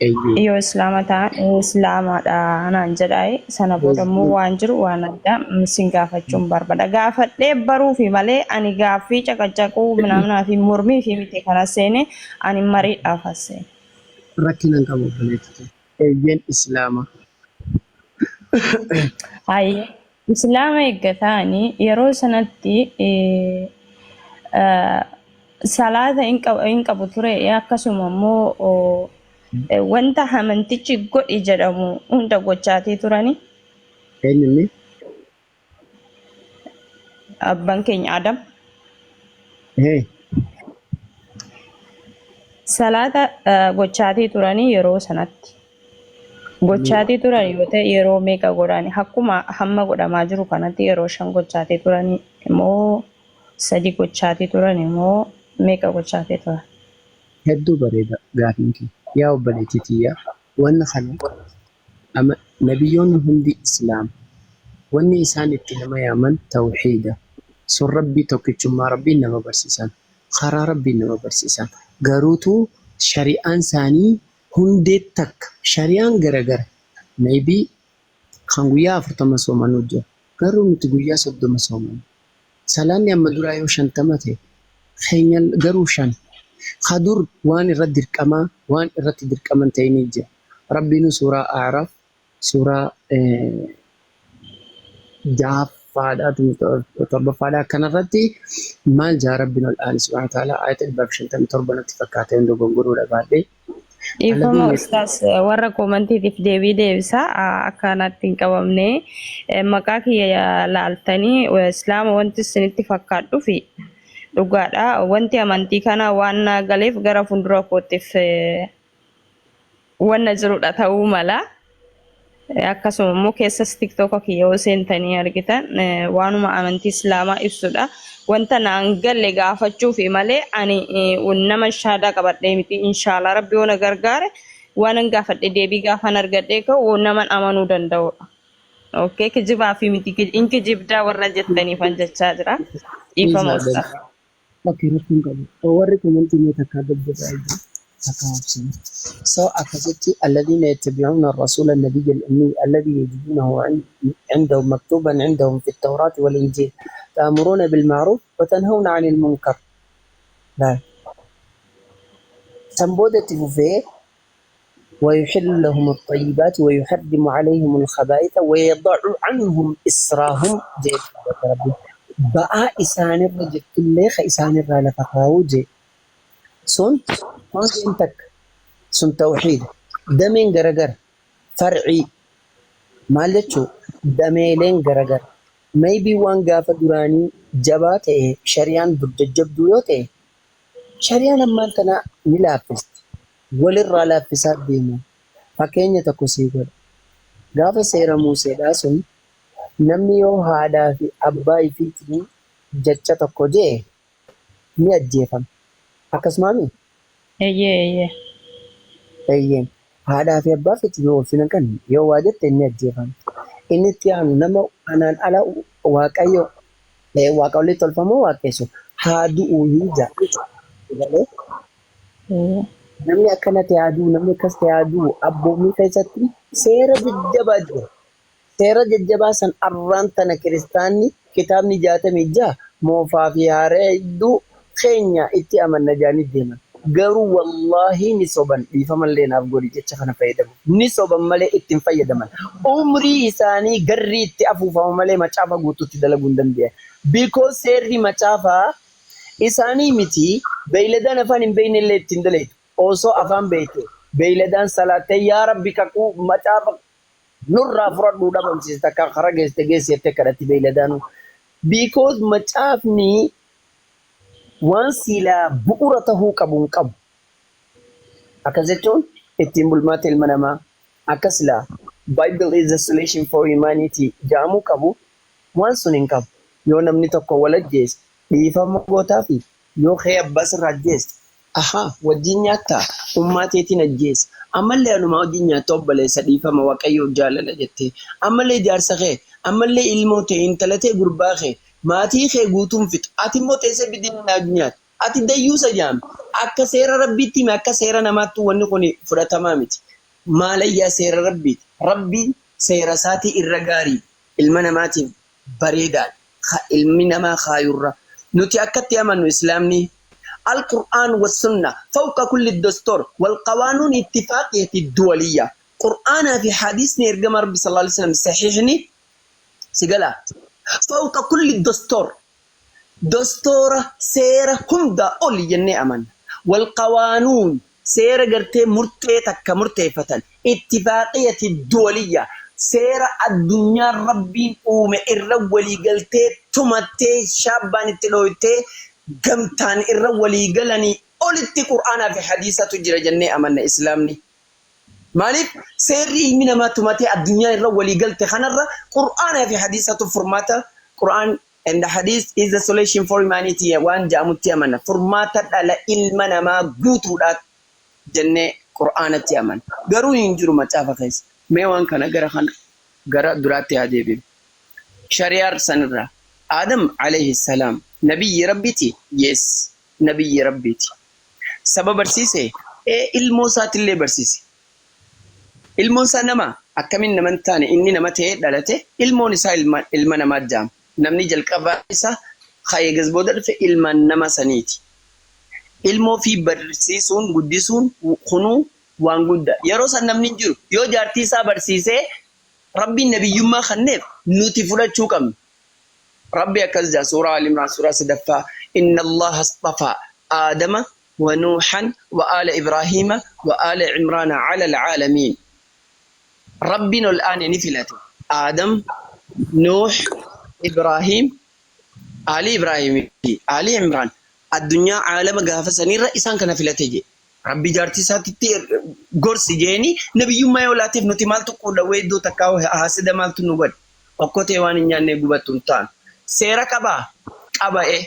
Eeyyee. Yoo islaama ta'an islaamaadha naan jedhaayi. Sana booda immoo waan jiru waan addaa sin gaafachuun barbaada. Gaafadhee baruufi malee ani gaaffii caqacaquu minaaminaa fi mormii fi miti kana seene ani mariidhaaf as seene. Rakkina hin qabu obboleetti too. Eeyyeen islaama. Hayyee. Islaama eegga ta'anii yeroo sanatti salaata hin qabu ture akkasuma immoo wanta amantichi godhi jedhamu hunda gochaatii turani. Eenyu inni? Abbaan keenya Adam. Ee. Salaata gochaatii turanii yeroo sanatti. Gochaatii turan yoo ta'e yeroo meeqa godhani? Akkuma hamma godhamaa jiru kanatti yeroo 5 gochaatii turani moo 3 gochaatii turani moo meeqa gochaatii turan? Hedduu bareeda gaafiin kee. Yaa obboleettii tiyya wanna kana ama nabiyyoonni hundi islaama. Wanni isaan itti nama yaaman tawhiida. Sun Rabbii tokkichummaa Rabbiin nama barsiisan. Karaa Rabbiin nama barsiisan. Garuutuu shari'aan isaanii hundee takka. Shari'aan garagara. Maybe kan guyyaa 40 soomanuu jira. Garuu nuti guyyaa 30 soomanna. Salaanni amma duraa yoo 50 ta'e keenya garuu 5. Ka dur waan irra dirqamaa waan irratti dirqama hin ta'inii jira. Rabbiinuu suuraa A'raaf suuraa jahaffaadha torbaffaadha akkanarratti maal jaa Rabbiin ol aane subhaanahu wa ta'ala ayata 157 natti fakkaate hin dogongoruudha baadhee. Dhiifama Alladhiina ustaas warra koomantiitiif deebii deebisa akka natti hin qabamne maqaa kiyya laaltanii islaama wanti isinitti fakkaadhufi dhugaadha wanti amantii kana waan naa galeef gara fuuldura kootiif wanna jirudha ta'uu mala. Akkasuma immoo keessas tiktoka kiyya yoo seentanii argitan waanuma amantii islaamaa ibsudha. Wanta naan galle gaafachuufi malee ani nama shaadaa qabadhee miti. Inshaallah rabbi yoo na gargaare waanan gaafadhe deebii gaafan argadhee ka'u naman amanuu danda'udha. Okay, kijibaa fi miti in kijibdaa warra jettaniifan jechaa jira. Dhiifama Dhiisaa ustaas. Okay, rakkoo hin qabu. Warri komantii mee takkaa gad jedhaa jiru takkaa obsina. So akkasitti alladhiina yattabi'uuna ar-rasuula an-nabiyya al-ummiyya alladhii yajiduunahu 'indahum maktuuban 'indahum fi at-tawraati wal-injiil ta'muruuna bil-ma'ruuf wa tanhawna 'anil munkar. Laal. San booda itti fufee ويحل لهم الطيبات ويحرم عليهم الخبائث ويضع عنهم إصرهم jee dubbata Rabbiin. Ba'aa isaanirra jirtullee ka isaanirraa lafa kaa'uu jee. Sun hundeen takka. Sun tawxiida. Dameen garagara. Farcii. Maal jechuu? Dameeleen garagara. Maybe waan gaafa duraanii jabaa ta'e shari'aan dur jajjabduu yoo ta'e shari'aan ammaan tana ni laaffisti. Walirraa laaffisaa deema. Fakkeenya tokko sii godha. Gaafa seera Museedhaa sun namni yoo haadhaa fi abbaa ifiitiin jecha tokko jee ni ajjeefama. Akkasumaami? Eeyyee eeyyee. Eeyyeen. Haadhaa fi abbaa ifiitiin yoo ulfina hin qabne yoo waa jette ni ajjeefama. Inni itti aanu nama anaan ala Waaqayyo waaqolii tolfamoo waaqessu haa du'uu hin ja'a. Galee? Eeyyee. Namni akkana ta'e haa du'u, namni akkas ta'e haa du'u abboommii keessatti seera jajjabaa jira. Seera jajjabaa san arraan tana kiristaanni kitaabni 66 moofaa fi haaraa hedduu keenya itti amanna jedhanii deeman. Garuu wallaahii ni soban dhiifamallee naaf godhi jecha kana fayyadamu. Ni soban malee itti hin fayyadaman. Umrii isaanii garrii itti afuufama malee macaafa guutuutti dalaguu hin danda'an. Because seerri macaafaa isaanii miti beeyladaan afaan hin beekne illee ittiin dalaytu. Osoo afaan beekte beeyladaan salaattee yaa rabbi kakuu macaafa nurraa fudhadhuu dhabamsiiste takka karaa geessite geessi jettee kadhatti beeyladaanuu. Because macaafni waan silaa bu'uura tahuu qabu hin qabu. Akkas jechuun ittiin bulmaata ilma namaa akka silaa Bible is the solution for humanity jedhamuu qabu waan sun hin qabu. Yoo namni tokko wal ajjeese dhiifama gootaafi yoo kee abbaa sirraa ajjeeste ahaa wajjin nyaattaa ummaa teetiin ajjeese ammallee anumaa wajjin nyaatta obboleessa dhiifama waaqayyoof jaalala jettee ammallee jaarsa kee ammallee ilmoo tee intala tee gurbaa kee maatii kee guutuun fixu ati immoo teessee biddeen wajjin nyaatta ati dayyuusa jaame akka seera rabbiitti hime akka seera namaatti wanni kun fudhatamaa miti maalayyaa seera rabbiiti rabbiin seera isaatii irra gaarii ilma namaatiif bareedaadha ilmi namaa kaayurra nuti akkatti amannu islaamni القرآن والسنة فوق كل الدستور والقوانين اتفاقية الدولية قرآن في حديث إرجام ربي صلى الله عليه وسلم صحيحني سجلا فوق كل الدستور دستور seera hunda oli jennee amanna والقوانون seera gartee murtee takka murteeffatan اتفاقية الدولية seera addunyaa rabbiin uume irra waliigaltee tumattee shaabbaan itti dhooytee gamtaan irra waliigalanii olitti qur'aanaa fi hadiisatu jira jennee amanna islaamni. Maaliif seerri ilmi namaa tumatee addunyaa irra waliigalte kanarra qur'aanaa fi hadiisatu furmaata Qur'aan and the hadith is the solution for humanity waan jedhamutti amanna. Furmaata dhala ilma namaa guutuudha jennee qur'aanatti amanna. Garuu hin jiru macaafa keessa. Mee waan kana gara kana gara duraatti haa deebinu. Shari'aa sanirraa Adam alayhi salaam nabiyyi rabbiiti? Yes, nabiyyi rabbiiti. Saba barsiise? Ee ilmoo isaatillee barsiise. Ilmoon isaa nama akkamiin nama hin taane inni nama ta'ee dhalate ilmoon isaa ilma, ilma namaa jedhama. Namni jalqabaa isa eegas booda dhufe ilma nama saniiti. Ilmoo fi barsiisuun guddisuun kunuu waan guddaa. Yeroo san namni hin jiru yoo jaartii isaa barsiisee rabbiin nabiyyummaa kenneef nuti fudhachuu qabna. Rabbi akkas jedha suuraa Al-Imraan suuraa sadaffaa إن الله اصطفى آدم ونوحا وآل إبراهيم وآل عمران على العالمين. Rabbiin ol aane ni filate. Aadam, Nuux, Ibrahiim, Ali Ibrahiim fi Ali Imraan addunyaa caalama gaafa sanirra isaan kana filate je. Rabbi jaartii isaatitti gorsi jeeni nabiyyummaa yoo laateef nuti maaltu quudha weedduu takkaa haasida maaltu nu godhe. Okkotee waan hin nyaanne gubattu hin taanu. Seera qabaa? Qaba e.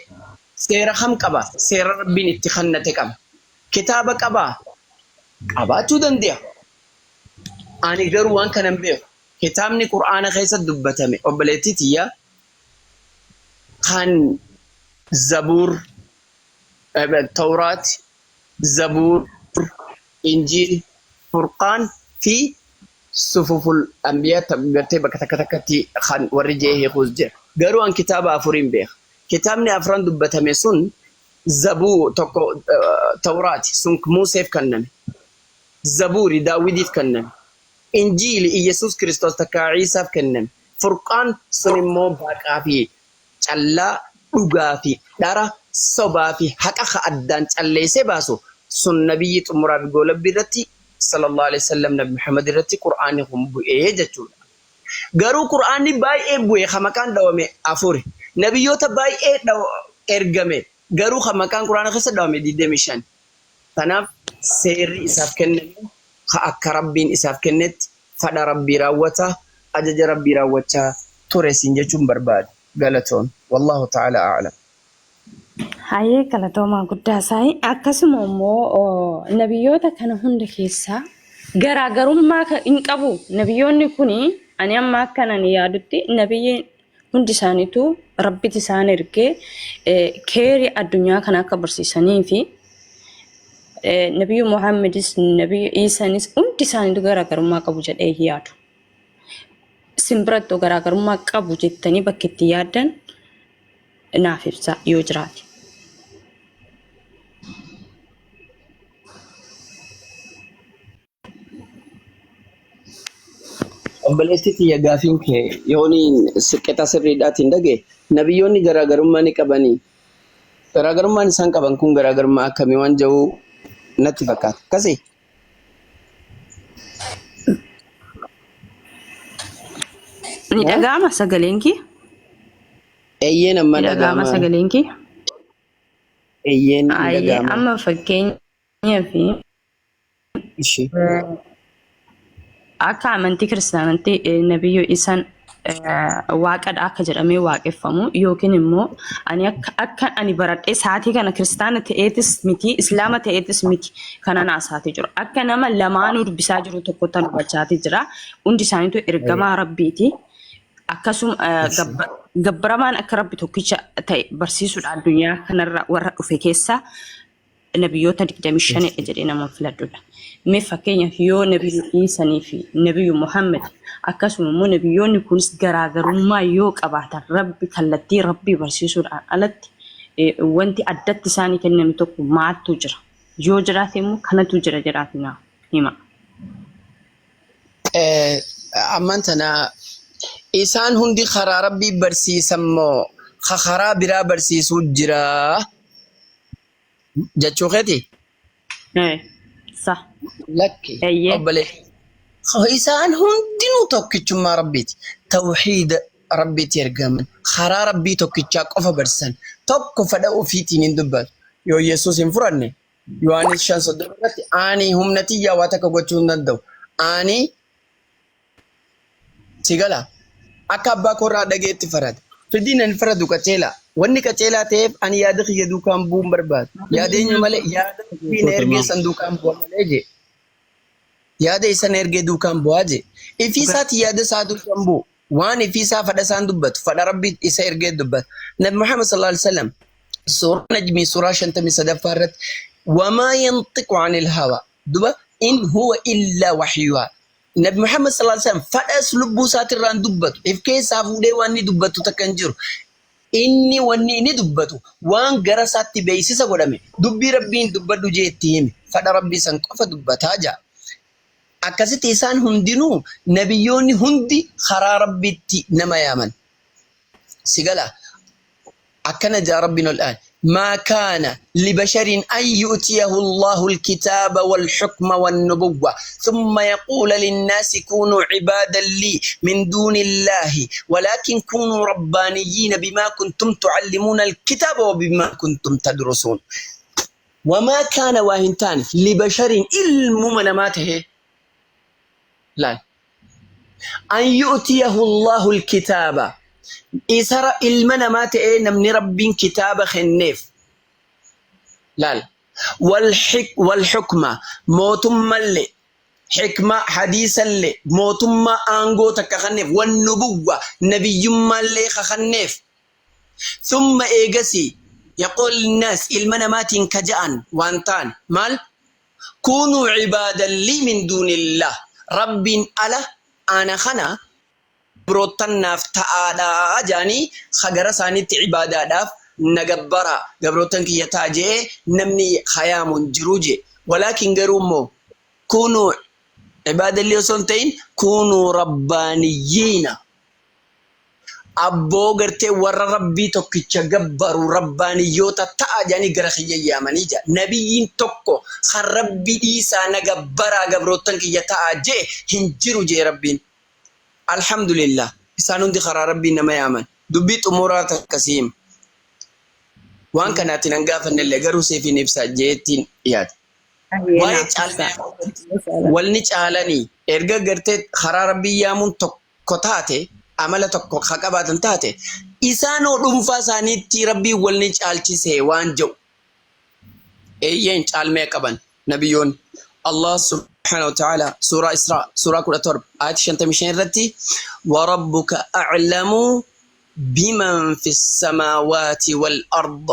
Seera kam qaba? Seera rabbiin itti kennate qaba. Kitaaba qabaa? Qabaachuu danda'a. Ani garuu waan kana hin beeku. Kitaabni Qur'aana keessa dubbatame obboleettii tiyya kan Zabuur, Tawraat, Zabuur, Injiil, Furqaan fi Sufuful Anbiyaa gartee bakka takka takkatti kan warri jee hiikuus jira. Garuu an kitaaba afuriin beeka. Kitaabni afran dubbatame sun Zabuu tokko Tawraati sun Museef kenname. Zabuuri Daawidiif kenname. Injiili Iyyasuus Kiristoos takkaa Iisaaf kenname. Furqaan sun immoo baqaa fi callaa, dhugaa fi dhara, sobaa fi haqa ka addaan calleessee baasu sun nabiyyi xumuraa fi goolabbii irratti sallallahu alaihi wasallam Nabi Muhammad irratti Qur'aanni kun bu'ee jechuudha. Garuu Qur'aanni baay'ee bu'e ka maqaan dhawame afuri. Nabiyyoota baay'ee ergame garuu ka maqaan Qur'aana keessa dhawame 25. Kanaaf seerri isaaf kenname ka akka Rabbiin isaaf kennetti fadha Rabbii raawwata, ajaja Rabbii raawwachaa ture siin jechuun barbaada. Galatoon. Wallaahu ta'ala a'lam. Hayyee galatoomaa guddaa isaa. Akkasuma immoo nabiyyoota kana hunda keessaa garaagarummaa hin qabu. Nabiyyoonni kun ani amma akkan ani yaadutti nabiyyiin hundi isaaniitu rabbiti isaan ergee keerii addunyaa kana akka barsiisanii fi nabiyyu Muhammadis nabiyyu Iisaanis hundi isaaniitu garaagarummaa qabu jedhee hin yaadu. Isin birattuu garaagarummaa qabu jettanii bakki itti yaaddan naaf ibsaa yoo jiraate. Obboleessi kiyya gaafiin kee yooniin qixa sirriidhaatiin dhage nabiyyoonni garaagarummaa ni qabanii. Garaagarummaan isaan qaban kun garaagarummaa akkamii waan jedhu natti fakkaata. Akkasii? Ni dhaga'ama sagaleen kee? Eeyyeen amma Ni dhaga'ama dhaga'ama. sagaleen kee? Eeyyeen ni Ayyee dhaga'ama. amma fakkeenyaaf Ishee. Akka amantii kiristaanatti nabiyyu isaan waaqadha akka jedhamee waaqeffamu yookiin immoo ani akka akka ani baradhee sa'aatii kana kiristaana ta'eetis miti islaama ta'eetis miti kanan haasaatii jiru. Akka nama lamaanuu dubbisaa jiru tokkotti an hubachaatii jira. Hundi isaaniitu ergamaa rabbiiti. Akkasuma gabbaramaan akka rabbi tokkicha ta'e barsiisuudha addunyaa kanarra warra dhufe keessaa nabiyyoota 25 dha jedhee nama filadhudha. Mee fakkeenyaaf yoo nabiyyu Iisanii fi nabiyyu Muhammad akkasuma immoo nabiyyoonni kunis garaagarummaa yoo qabaatan rabbi kallattii rabbii barsiisuudhaan alatti wanti addatti isaanii kenname tokko maaltu jira? Yoo jiraate immoo kanatu jira jedhaati naa hima. Ammaan tana isaan hundi karaa rabbii barsiisan moo ka karaa biraa barsiisuu jira jechuu keeti? Eh, sa. Lakki Eeyyee. obboleessi. Isaan hundinuu tokkichummaa rabbiiti. Tawhiida rabbiitti ergaman. Karaa rabbii tokkichaa qofa barsiisan. Tokko fedha ofiitiin hin dubbatu. Yoo Yesuus hin fudhanne Yohaannis 5:30 irratti ani humna tiyyaa waa takka gochuu hin danda'u. Ani si gala. Akka abbaa koorraa dhageetti farada. Firdiin ani faradu qaceelaa. Wanni qaceelaa ta'eef ani yaada kiyya duukaan bu'uun barbaadu. Yaada eenyu malee yaada rabbii na ergee san duukaan bu'a malee jee. Yaada isa na ergee duukaan bu'aa jee. Ifii isaati yaada isaa duukaan bu'u. Waan ifii isaa fadha isaan dubbatu. Fadha rabbii isa ergee dubbatu. Nabi Muhammad sallallahu alaihi wasallam suuraa Najmii suuraa 53ffaa irratti wamaa yanxiqu anil hawa duba in huwa illaa wahyuha. Nabi Muhammad sallallahu alaihi wasallam fadhas lubbuu isaatirraan dubbatu. If keessaa fuudhee waan inni dubbatu takka hin jiru. Inni wanni inni dubbatu waan gara isaatti beeksisa godhame dubbii rabbiin dubbadhu jee itti hime. Fadha rabbii san qofa dubbataa ja'a. Akkasitti isaan hundinuu nabiyyoonni hundi karaa rabbiitti nama yaaman. Si galaa? Akkana ja'a Rabbiin ol aane. Maa kaana libasharin an yu'tiyahu Allahu alkitaaba walhukma wannubuwwa thumma yaquula linnaasi kuunuu cibaadan lii min duuni Illaahi walaakin kuunuu rabbaaniyyiina bimaa kuntum tucallimuuna alkitaaba wa bimaa kuntum tadrusuun. Wamaa kaana waa hin taane libasharin ilmuma namaa tahee laal an yu'tiyahu Allahu alkitaaba isa ilma namaa ta'ee namni Rabbiin kitaaba kenneef laal wal hukma mootummallee hikma hadiisallee mootummaa aangoo takka kenneef wan nubuwwa nabiyyummaallee ka kenneef thumma eegasii yaquul linnaas ilma namaatiin ka ja'an waan ta'an maal kuunuu cibaadan lii min duunillah rabbiin ala ana kana gabroottan naaf ta'aadha jedhanii ka gara isaaniitti cibaadaadhaaf na gabbaraa gabroottan kiyya ta'a je'ee namni hayaamu hin jiru je'e. Walaakin garuu immoo kuunuu ibaadallee osoo hin ta'in kuunuu rabbaaniyyiina abboo gartee warra rabbii tokkicha gabbaru rabbaaniyyoota ta'a jedhanii gara kiyya yaamanii jedha. Nabiyyiin tokko kan rabbii dhiisaa na gabbaraa gabroottan kiyya ta'a je'e hin jiru je'e rabbiin. Alhamdulillah isaan hundi karaa rabbii nama yaaman. Dubbii xumuraa takka si hima. Waan kana ati nan gaafannellee garuu siif hin ibsa jeettiin yaada. Waa'ee caalmaa walni caalanii erga gartee karaa rabbii yaamuun tokko taate amala tokko ka qabaatan taate isaanoo dhuunfaa isaaniitti rabbiin walni caalchise waan jedhu eeyyeen caalmee qaban nabiyyoonni. Allah subhanahu wa ta'ala suuraa Israa suuraa 17 ayat 55 irratti warabbuka a'lamu biman fi samaawaati wal ard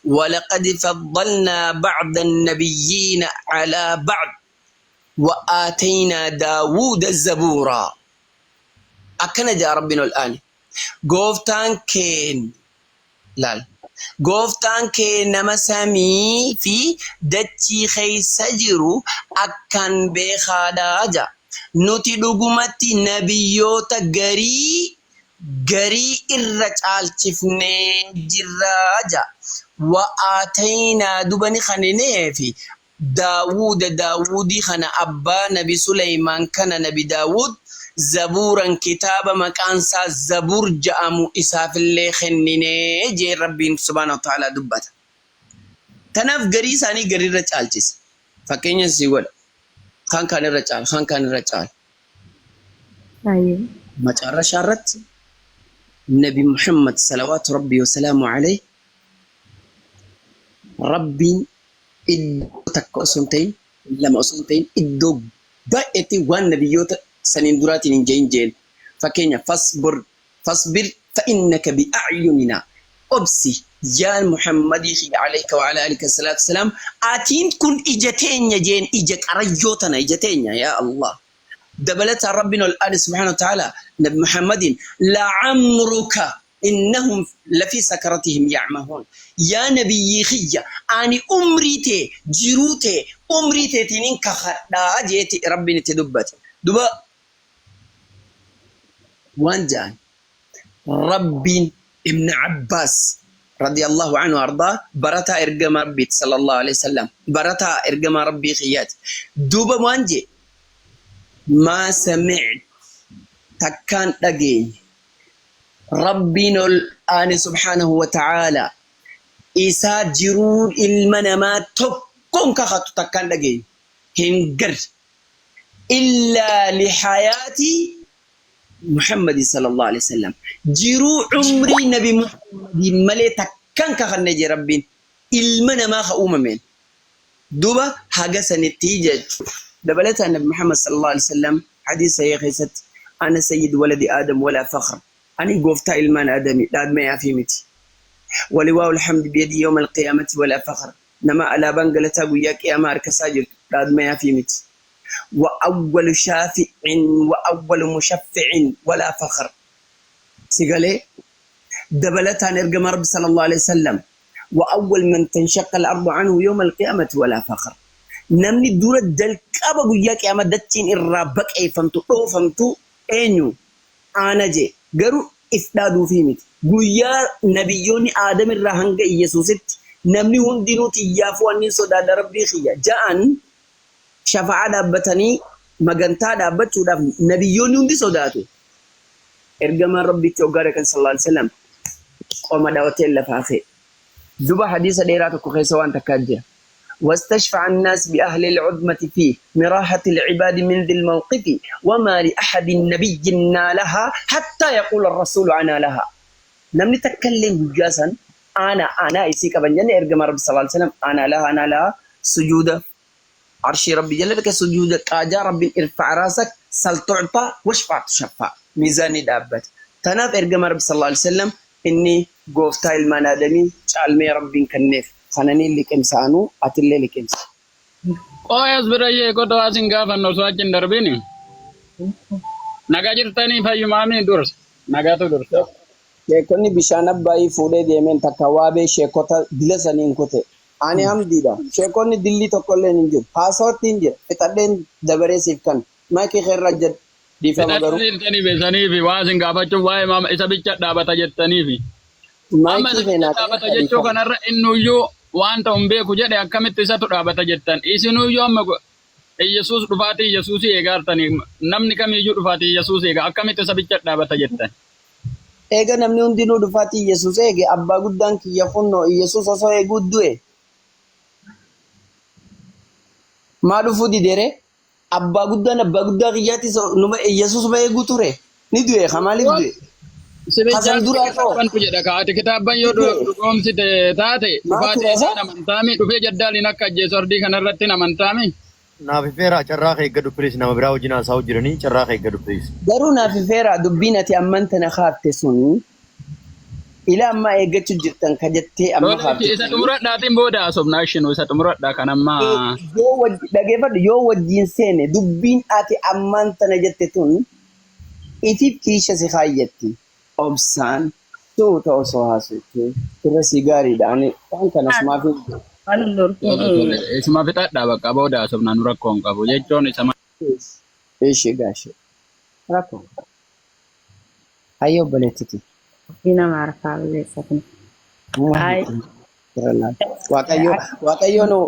ولقد فضلنا بعض النبيين على بعض وآتينا داود الزبورا. Akkana jaa rabbiin ol aane. Gooftaan keen laal. Gooftaan kee nama samii fi dachii keessa jiru akkaan beekaadhaa jaa. Nuti dhugumatti nabiyyoota garii garii irra caalchifnee jirraa jaa. Wa'aataynaa dubani kanineefi Daawuda Daawudii kana abbaa nabi Suleymaan kana nabi Daawud zabuuran kitaaba maqaan isaa Zabuur ja'amu isaafillee kenninee jee rabbiin subhaanahu wa ta'aalaa dubbata. Tanaaf garii isaanii gariirra caalchise. Fakkeenya si godha. Kaan kaan irra caala, kaan kaan irra caala. Macaarrashaa irratti Nabi Muhammad salawaatu rabbii wasalaamu alayhi rabbiin iddoo takka osoo hin ta'in lama osoo hin ta'in iddoo baay'eetti waan nabiyyoota saniin duraatiin hin jehin jeen. Fakkeenya fasbir fasbir fa innaka bi'acyuninaa obsi yaa Muhammadii fi alayka wa ala alika salaatu wasalaam atiin kun ija teenya jeen ija qarayyoo tana ija teenya yaa Allah. Dabalataan rabbiin ol aane subhaanahu wa ta'ala nabi Muhammadiin la'amruka innahum lafii sakaratihim ya'mahuun yaa nabiyyii kiyya ani umrii tee jiruu tee umrii teetiinin kakadhaa jeeti rabbiin itti dubbate. Duba waan ja'an rabbiin Ibn Abbaas radiyallahu anhu ardaa barataa ergama rabbiiti sallallahu alaihi wasallam barataa ergama rabbii kiyyaati. Duuba waan jee maa sami'tu takkaan dhageenye rabbiin ol aane subhaanahu wa ta'ala isaa jiruun ilma namaa tokkoon kakatu takkaan dhageenye hin garre illaa lihayaati Muhammad sallallahu alaihi wasallam jiruu umrii nabi Muhammadiin malee takkaan kakanne jee rabbiin ilma namaa ka uumameen duba haga sanitti jechuudha. Dabalataan nabi Muhammad sallallahu alaihi wasallam hadiisa sahih keessatti ana sayyid waladi Aadam walaa fakhr ani gooftaa ilmaan Aadami dhaadmayaa fi miti. Waliwaa'ul hamdi biyadi yawma alqiyaamati walaa fakhr nama alaabaan galataa guyyaa qiyaamaa harka isaa jirtu dhaadmayaa fi miti. Wa awwalu shaafi'in wa awwalu mushaffi'in walaa fakhr sigalee dabalataan ergama rabbi sallallahu alaihi wasallam wa awwal man tanshaqa al-ardu anhu yawma al-qiyamati walaa fakhr namni dura jalqaba guyyaa qiyaamaa dachiin irraa baqeeffamtu dhoofamtu eenyu ana jee garuu if dhaaduufii miti guyyaa nabiyyoonni aadam irraa hanga Iyyasuusitti namni hundinuu xiyyaafuu annin sodaadha rabbii kiyya ja'an shafa'aa dhaabbatanii magantaa dhaabbachuudhaaf nabiyyoonni hundi sodaatu. Ergamaan rabbitti hoggaa dhaqan sallallahu alaihi wasallam qoma dhawatee lafaa ka'e. Duba hadiisa dheeraa tokko keessa waan takkaa jira. واستشفع الناس بأهل العظمة في مراحة العباد من ذي الموقف وما لأحد نبي نالها حتى يقول الرسول أنا لها. Namni takka illee guyyaa san ana ana isii qaban jenne ergama rabbi sallallahu alaihi wasallam ana laha ana laha sujuuda arshii rabbi jala dhaqe sujuuda qaajaa rabbiin irfac raasak sal tucta washfac tushaffa miizaanni dhaabbate. Tanaaf ergama rabbi sallallahu alaihi wasallam inni gooftaa ilmaan aadamii caalmee rabbiin kenneef kananii liqimsaanuu atillee liqimsa. Qo'ee as bira yee qotoo asin gaafannu osoo achi hin darbiini. Nagaa jirtanii fayyumaamii dursa. Nagaatu dursa. Sheekonni bishaan Abbaayii fuudhee deemeen takka waabee sheekota dila saniin kute. Ani hamdiidha. Sheekonni dillii tokkolleen hin jiru. Haasawatti hin jira. Fixadheen dabaree siif kan. Maayikii keerra jedhu. Dhiifama garuu. Fixadhee beesaniifi waa isin gaafachuuf waa'ee maama isa bicha dhaabata jettaniifi. Amma Maayikii isa bicha keenyaa dhaabata jechuu kanarra innuyyuu waan ta'u hin beeku jedhe akkamitti isatu dhaabata jettan. Isinuyyuu amma Iyyasuus dhufaatii Iyyasuusii eegaartanii namni kamiyyuu dhufaatii Iyyasuus eega akkamitti isa bicha dhaabata jettan. Eega namni hundinuu dhufaatii Iyyasuus eege abbaa guddaan kiyya kunnoo Iyyasuus osoo eeguu du'e maa dhufuu didere? Abbaa guddaan abbaa guddaa kiyyaatis numa Iyyasuusuma eeguu ture. Ni du'e ka maaliif du'e? Si Ka san bichaatti duraa koo kitaabbantu jedha ka ati kitaabban yoo ni du'e. dhugoomsite taate Maa dhufaatii ture isaan isa? amantaami dhufee jaddaaliin akka ajjeesu ardii kanarratti hin amantaami. Naaf ifeeraa carraa kee eeggadhu please nama biraa wajjin haasa'u jiranii carraa kee eeggadhu please. Garuu naaf ifeeraa dubbiin ati amman tana kaafte sun ila ammaa eeggachuu jirtan ka jettee amma Tole kaafte isa suni xumuradhaatiin booda haasofna ishinu isa xumuradhaa kan amma yoo wajji dhageeffadhu yoo wajjiin seene dubbiin ati ammaan tana jette tun ifiif kiisha si kaayyatti obsaan suuta osoo haasofte irra si gaariidha ani waan kana sumaaf hin jedhu. Waan tole loltuun tole isuma fixadhaa bakka booda haasofna nu rakkoo hin qabu jechuun isa Ishee gaashee rakkoo hayyoo obboleettiti. nama harkaa balleessa kun. Ay, Waaqayyo Waaqayyo nu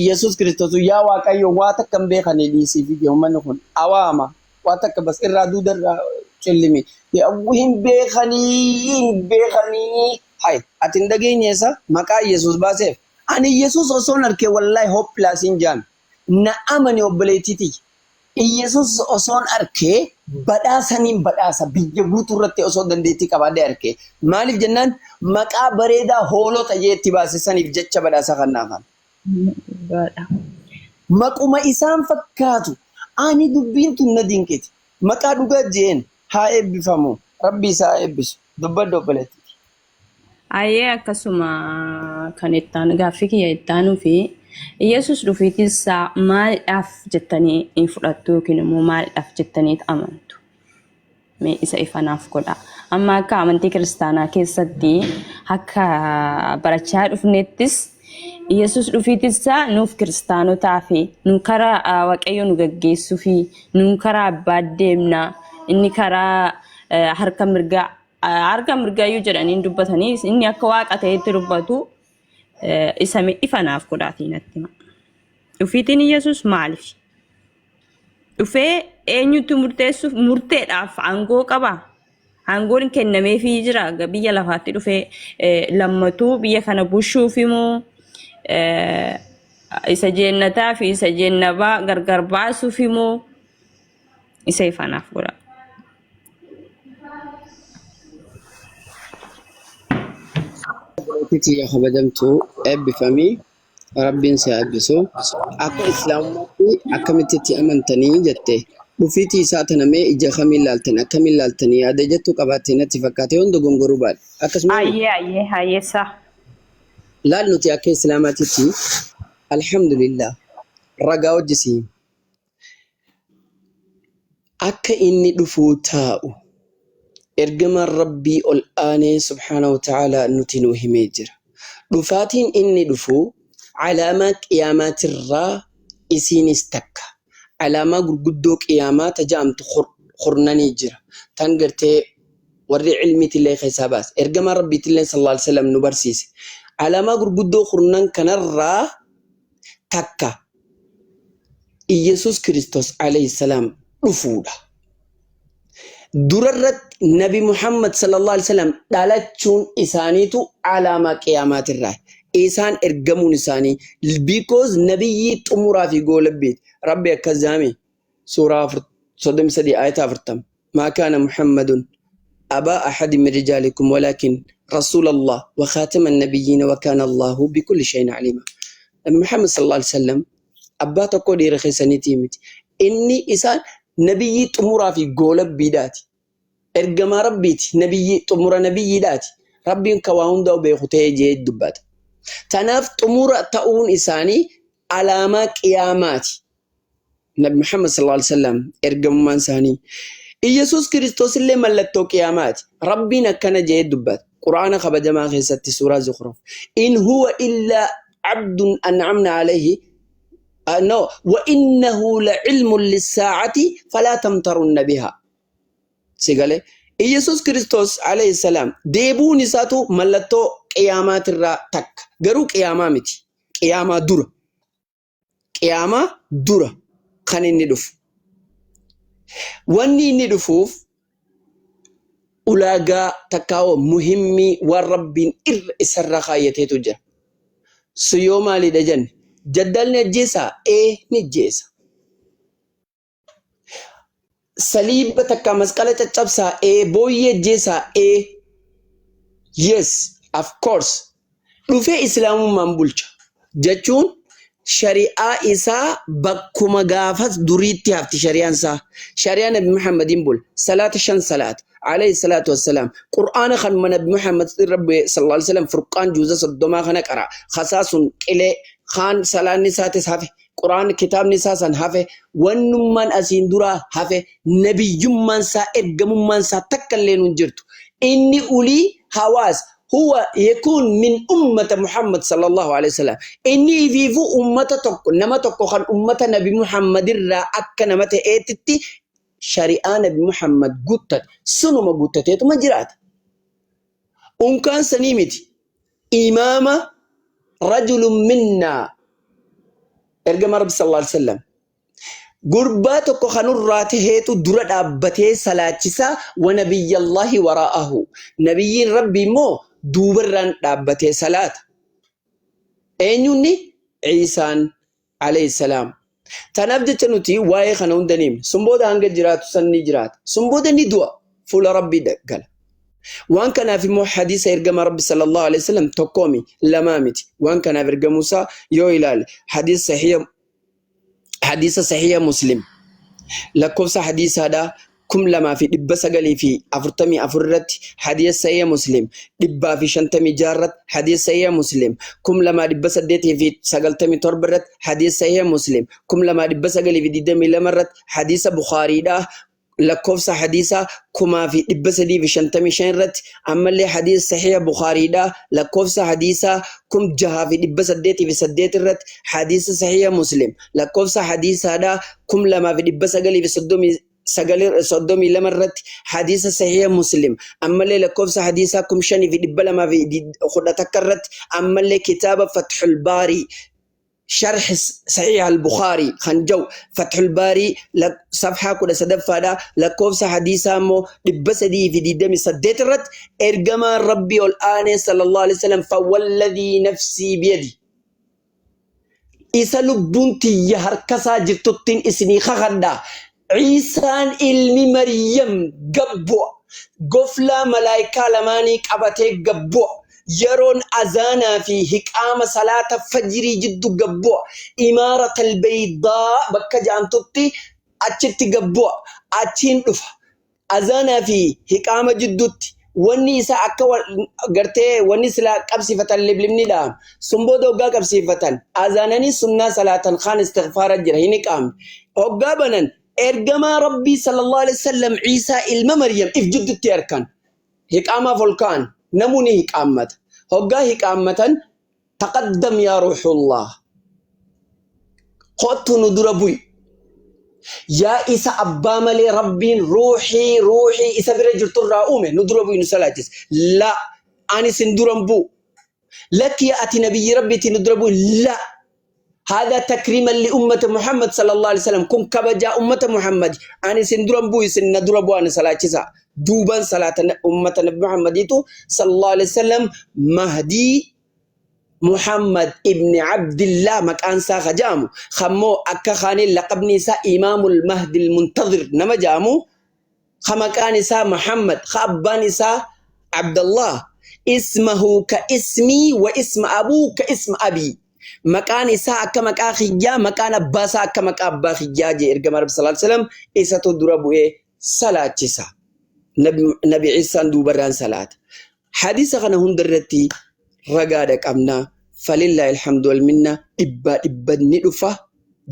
Yesuus Kiristoos yaa Waaqayyo waa takka hin beekanii dhiisii fi uummanni kun awaama waa takka bas irraa duuda irraa cillimi hin beekanii hin beekanii hay ati hin dhageenye isa maqaa Yesuus baaseef ani Yesuus osoon arkee wallaahi hoppilaas hin jaan na amani obboleettiiti Iyesuus osoon arkee badhaasaniin badhaasa biyya guutuu irratti osoo dandeettii qabaadhee arkee maaliif jennaan maqaa bareedaa hoolota jeetti baase saniif jecha badhaasa kannaafan. Dhugaadha. Maquma isaan fakkaatu ani dubbiin tun na dinqiti. Maqaa dhugaa jeen haa eebbifamu. Rabbi isaa haa eebbisu. Dubbadhu obboleettii. Ayyee akkasuma kan itti aanu gaaffii kiyya itti aanuu fi Yesuus dhufiitiin isaa maaliidhaaf jettanii hin fudhattu yookiin immoo maaliidhaaf jettanii amantu? Mee isa ifa naaf godha. Amma akka amantii kiristaanaa keessatti akka barachaa dhufnettis Yesuus dhufiitiin isaa nuuf kiristaanotaa fi nu karaa Waaqayyo nu gaggeessuu fi nu karaa abbaa deemna inni karaa harka mirgaa harka mirgaayyuu jedhanii dubbatanii inni akka waaqa ta'etti dubbatu isa mee ifa naaf godhaatii natti hima. Dhufiitiin Yesuus maaliif? Dhufee eenyutti murteessuuf murteedhaaf aangoo qaba? Aangoon kennameefii jira biyya lafaatti dhufee lammatuu biyya kana bushuuf immoo isa jeennataa fi isa jeennabaa gargar baasuuf immoo isa ifa naaf godha. Obboleettii tiyya kabajamtuu eebbifamii Rabbiin si haa eebbisu. Akka Islaamummaatti akkamitti itti amantanii jette dhufiitii isaa tana mee ija kamiin laaltan akkamiin laaltanii yaada jettu qabaatte natti fakkaate yoon dogongoruu baadhe. Akkasuma Ayyee ayyee ayyee saa. laal nuti akka Islaamaatitti alhamdulillah ragaa hojjisiin Akka inni dhufuu taa'u Ergamaan Rabbii ol aanee subhaanahu wa ta'aalaa nuti nuu himee jira. Dhufaatiin inni dhufu alaamaa qiyaamaatirraa isiinis takka. Alaamaa gurguddoo qiyaamaa ta ja'amtu kurnanii jira. Tan gartee warri ilmiitillee keessaa baase. Ergamaan Rabbiitillee sallallahu alaihi wasallam nu barsiise. Alaamaa gurguddoo kurnan kanarraa takka Iyyasuus Kiristoos alayhi salaam dhufuudha. Durarratti Nabi Muhammad sallallahu alaihi wasallam dhalachuun isaaniitu alaamaa qiyaamaatirraa. Isaan ergamuun isaanii because nabiyyii xumuraa fi goolabbiiti. Rabbi akkas jaame suuraa 33 ayata 40 maa kaana Muhammadun abaa ahadin min rijaalikum walaakin rasuulallah wa khaatama nabiyyiina wa kaana Allahu bikulli shay'in aliima. Nabi Muhammad sallallahu alaihi wasallam abbaa tokkoo dhiira keessaniitii miti. Inni isaan nabiyyii xumuraa fi goolabbiidhaati. Ergamaa Rabbiiti. Nabiyyii xumura nabiyyiidhaati. Rabbiin ka waa hundaa beeku ta'ee jee dubbata. Tanaaf xumura ta'uun isaanii alaamaa qiyaamaati. Nabi Muhammad sallallahu alaihi wasallam ergamummaan isaanii. Iyyasuus Kiristoos illee mallattoo qiyaamaati. Rabbiin akkana jedhee dubbata. Qur'aana kabajamaa keessatti suuraa Zukhruf. In huwa illaa abdun an'amna alayhi no wa innahu la'ilmun lissaa'ati falaa tamtarunna biha. Si galee? Iyyasuus Kiristoos alayhi salaam deebi'uun isaatu mallattoo qiyaamaatirraa takka. Garuu qiyaamaa miti. Qiyaamaa dura. Qiyaamaa dura kan inni dhufu. Wanni inni dhufuuf ulaagaa takkaawoo muhimmii waan Rabbiin irra isarra kaayyateetu jira. Sun yoo maalidha jenne? Jaddaal ni ajjeesaa? Ee ni ajjeesa. Saliiba takka masqala caccabsaa? Ee. Booyyee ajjeesaa? Ee. Yes, of course. Dhufee islaamummaan bulcha jechuun shari'aa isaa bakkuma gaafas duriitti hafti shari'aan isaa. Shari'aa Nabi Muhammadiin bula. Salaata shan salaata. Alayhi salaatu wassalaam. Qur'aana kanuma Nabi Muhammad irra bu'e sallallahu alaihi wasallam furqaan juuza 30 kana qara. Kasaa sun qilee kaan salaanni isaatis hafe. Qur'aan kitaabni isaa san hafe. Wannummaan asiin duraa hafe. Nabiyyummaan isaa ergamummaan isaa takka illee nun jirtu. Inni ulii hawaas huwa yakuun min ummata Muhammad sallallahu alaihi wasallam. Inni ifiifuu ummata tokko nama tokko kan ummata Nabi Muhammad irraa akka nama ta'eetitti shari'aa Nabi Muhammad guuttate sunuma guuttateetuma jiraata. Unkaan sanii miti. Imaama rajulun minnaa ergama Rabbi sallallahu alaihi wasallam. Gurbaa tokko kanurraa taheetu dura dhaabbatee salaachisaa wa nabiyyallahi waraa'ahu. Nabiyyiin Rabbi immoo duubarraan dhaabbatee salaata. Eenyunni? Iisaan alayhi salaam. Tanaaf jecha nuti waa'ee kana hunda ni himna. Sun booda hanga jiraatu san ni jiraata. Sun booda ni du'a. Fuula Rabbii gala. Waan kanaaf immoo hadiisa ergama Rabbi sallallahu alaihi wasallam tokkoomi lamaa miti. Waan kanaaf ergamuusaa yoo ilaale hadiisa sahiha hadiisa sahiha Muslim lakkoofsa hadiisaadha 2944 irratti, hadiisa sahiha Muslim 156 irratti, hadiisa sahiha Muslim 2897 irratti, hadiisa sahiha Muslim 2922 irratti, hadiisa Bukhaariidha lakkoofsa hadiisaa 0355 irratti, ammallee hadiisa sahiha Bukhaariidha lakkoofsa hadiisaa 6808 irratti, hadiisa sahiha Muslim lakkoofsa hadiisaadha 2932 irratti, hadiisa sahiha Muslim ammallee lakkoofsa hadiisaa 5211 irratti, ammallee kitaaba Fathul Baarii Sharh Sahih al-Bukhari kan jedhu Fathul Baarii safhaa 13ffaadha lakkoofsa hadiisaa immoo 328 irratti ergamaan Rabbii ol aanee sallallahu alaihi wasallam fawalladhii nafsii biyadi isa lubbuun tiyya harkasaa jirtuttiin isinii kakadha Ciisaan ilmi Maryam gad bu'a. Goflaa malaayikaa lamaanii qabatee gad bu'a. Yeroon azaanaa fi hiqaama salaata fajrii jiddu gad bu'a. Imaaratal Baydaa bakka jedhamtutti achitti gad bu'a. Achiin dhufa. Azaanaa fi hiqaama jidduutti wanni isaa akka gartee wanni silaa qabsiifatan liblibni dhahama. Sun booda hoggaa qabsiifatan azaananii sunnaa salaatan kaan istighfaara jira hin hiqaamne. Hoggaa banan ergamaa Rabbii sallallahu alaihi wasallam Ciisaa ilma Maryam if jidduutti arkan. Hiqaamaaf ol ka'an namuu ni hiqaammata. Hoggaa hiqaammatan taqaddam yaa ruuxullah kottu nu dura bu'i. Yaa isa abbaa malee Rabbiin ruuxii ruuxii isa bira jirtu irraa uume nu dura bu'i nu salaachise. La ani sin duran bu'u. Lakki ati nabiyyi Rabbiiti nu dura bu'i. La هذا تكريما لأمة محمد صلى الله عليه وسلم كن كبجا أمة محمد أنا سندرم بوي سندر بو أنا صلاة دوبا صلاة أمة نبي محمد صلى الله عليه وسلم مهدي محمد ابن عبد الله مكان سا خجامو خمو أكا خاني لقبني سا إمام المهدي المنتظر نما جامو خمكان سا محمد خأباني سا عبد الله اسمه كاسمي واسم أبوه كاسم أبي maqaan isaa akka maqaa kiyyaa maqaan abbaa isaa akka maqaa abbaa kiyyaa jee ergama Rabbi sallallahu alaihi wasallam isatu dura bu'ee salaachisa. Nabi Iisaan duubarraan salaata. Hadiisa kana hunda irratti ragaadha qabna. Falillaahi alhamdu wal minna dhibbaa dhibban ni dhufa.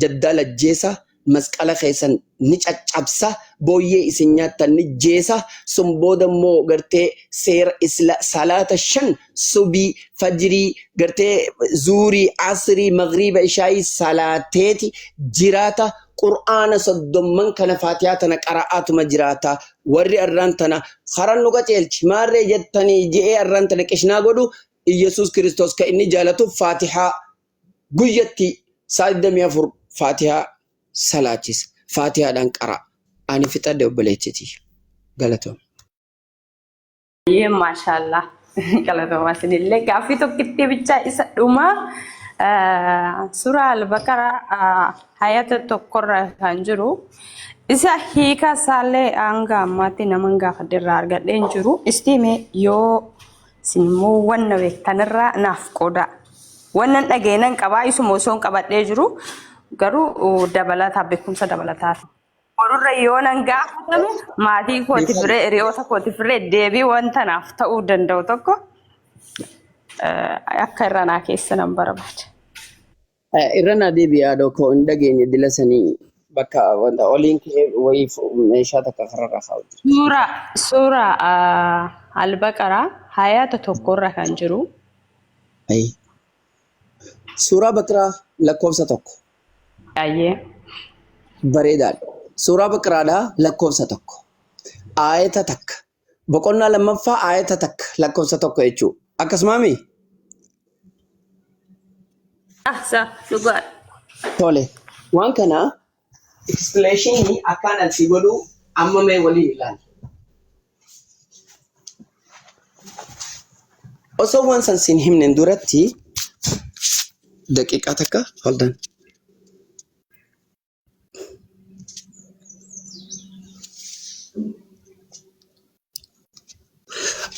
Jaddaal ajjeesa. Masqala keessan ni caccabsa, booyyee isin nyaattan ni jeesa, sun booda immoo gartee seera isla salaata shan subii, fajrii, gartee zuurii, asrii, magriiba, ishaayii salaateeti jiraata. Qur'aana soddomman kana faatihaa tana qara'aatuma jiraata. Warri arraan tana karan nu qaceelchi maarree jettanii je'ee arraan tana qishnaa godhu Iyyasuus Kiristoos ka inni jaalatu faatihaa guyyatti sa'a 24 faatihaa salaachisa. Faatihaadhaan qara'a. Ani fixadhe obboleettitii. Galatoom. Baay'ee maashaallah. Galatoomaa isinillee gaaffii tokkittii bichaa isa dhumaa suuraa al-baqaraa hayata tokkorra kan jiru isa hiika isaallee hanga ammaatti naman gaafadhe irraa argadhee hin jiru. Istiime yoo isin immoo wanna beektanirraa naaf qoodaa. Wannan dhaga'e nan qabaa isuma osoo hin qabadhee jiru garuu dabalataa beekumsa dabalataa. Borurra yoo nan gaafatame maatii kooti firee hiriyoota kooti firee deebii wanta naaf ta'uu danda'u tokko akka irra naa keessa nan barbaada. Irra naa deebi'i haadhoo koo hin dhageenye dila sanii bakka wanta oliin ka'ee wayii meeshaa takka kararraa kaa'u jira. Suuraa suuraa Al-Baqaraa hayata tokkorra kan jiru. Ayi. Suuraa Baqaraa lakkoofsa tokko. Ayyee. Bareedaadha. Suuraa Baqaraadhaa lakkoofsa tokko. Aayata takka. Boqonnaa lammaffaa aayata takka lakkoofsa tokko jechuudha. Akkasumaami? Ah, sa dhugaadha. Tole. Waan kana explanation akkaan an si godhu amma mee waliin ilaalla. Osoo waan san siin himnen duratti daqiiqaa takka hold on.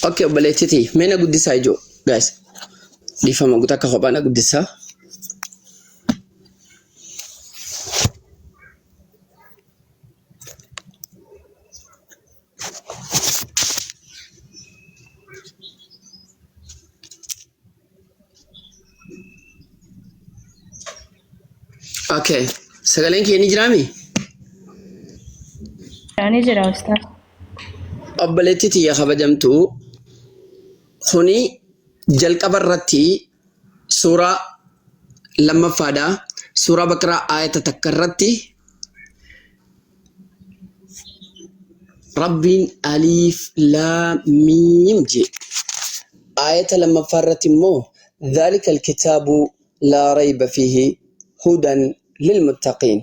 Okay, obboleettiti mee na guddisaa ijoo guys. Dhiifama guutuu akka kophaa na guddisaa. Okay. Sagaleen kee ni jiraami? Ni jira ustaaz. Obboleettii tiyya kabajamtuu kuni jalqaba irratti suuraa lammaffaadha. Suuraa Baqaraa aayata takka irratti Rabbiin aliif laam miim jee. Aayata lammaffaa irratti immoo dhaalika alkitaabu laa rayba fiihi hudan lilmuttaqiin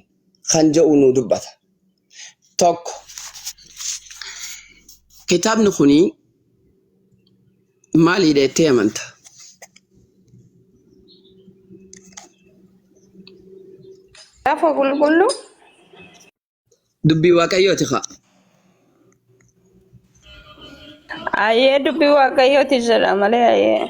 kan jedhu nu dubbata. Tokko kitaabni kuni maaliidha jettee amanta? Lafa qulqulluu. Dubbii Waaqayyooti kaa. Ayyee dubbii waaqayyooti jedha malee ayyee.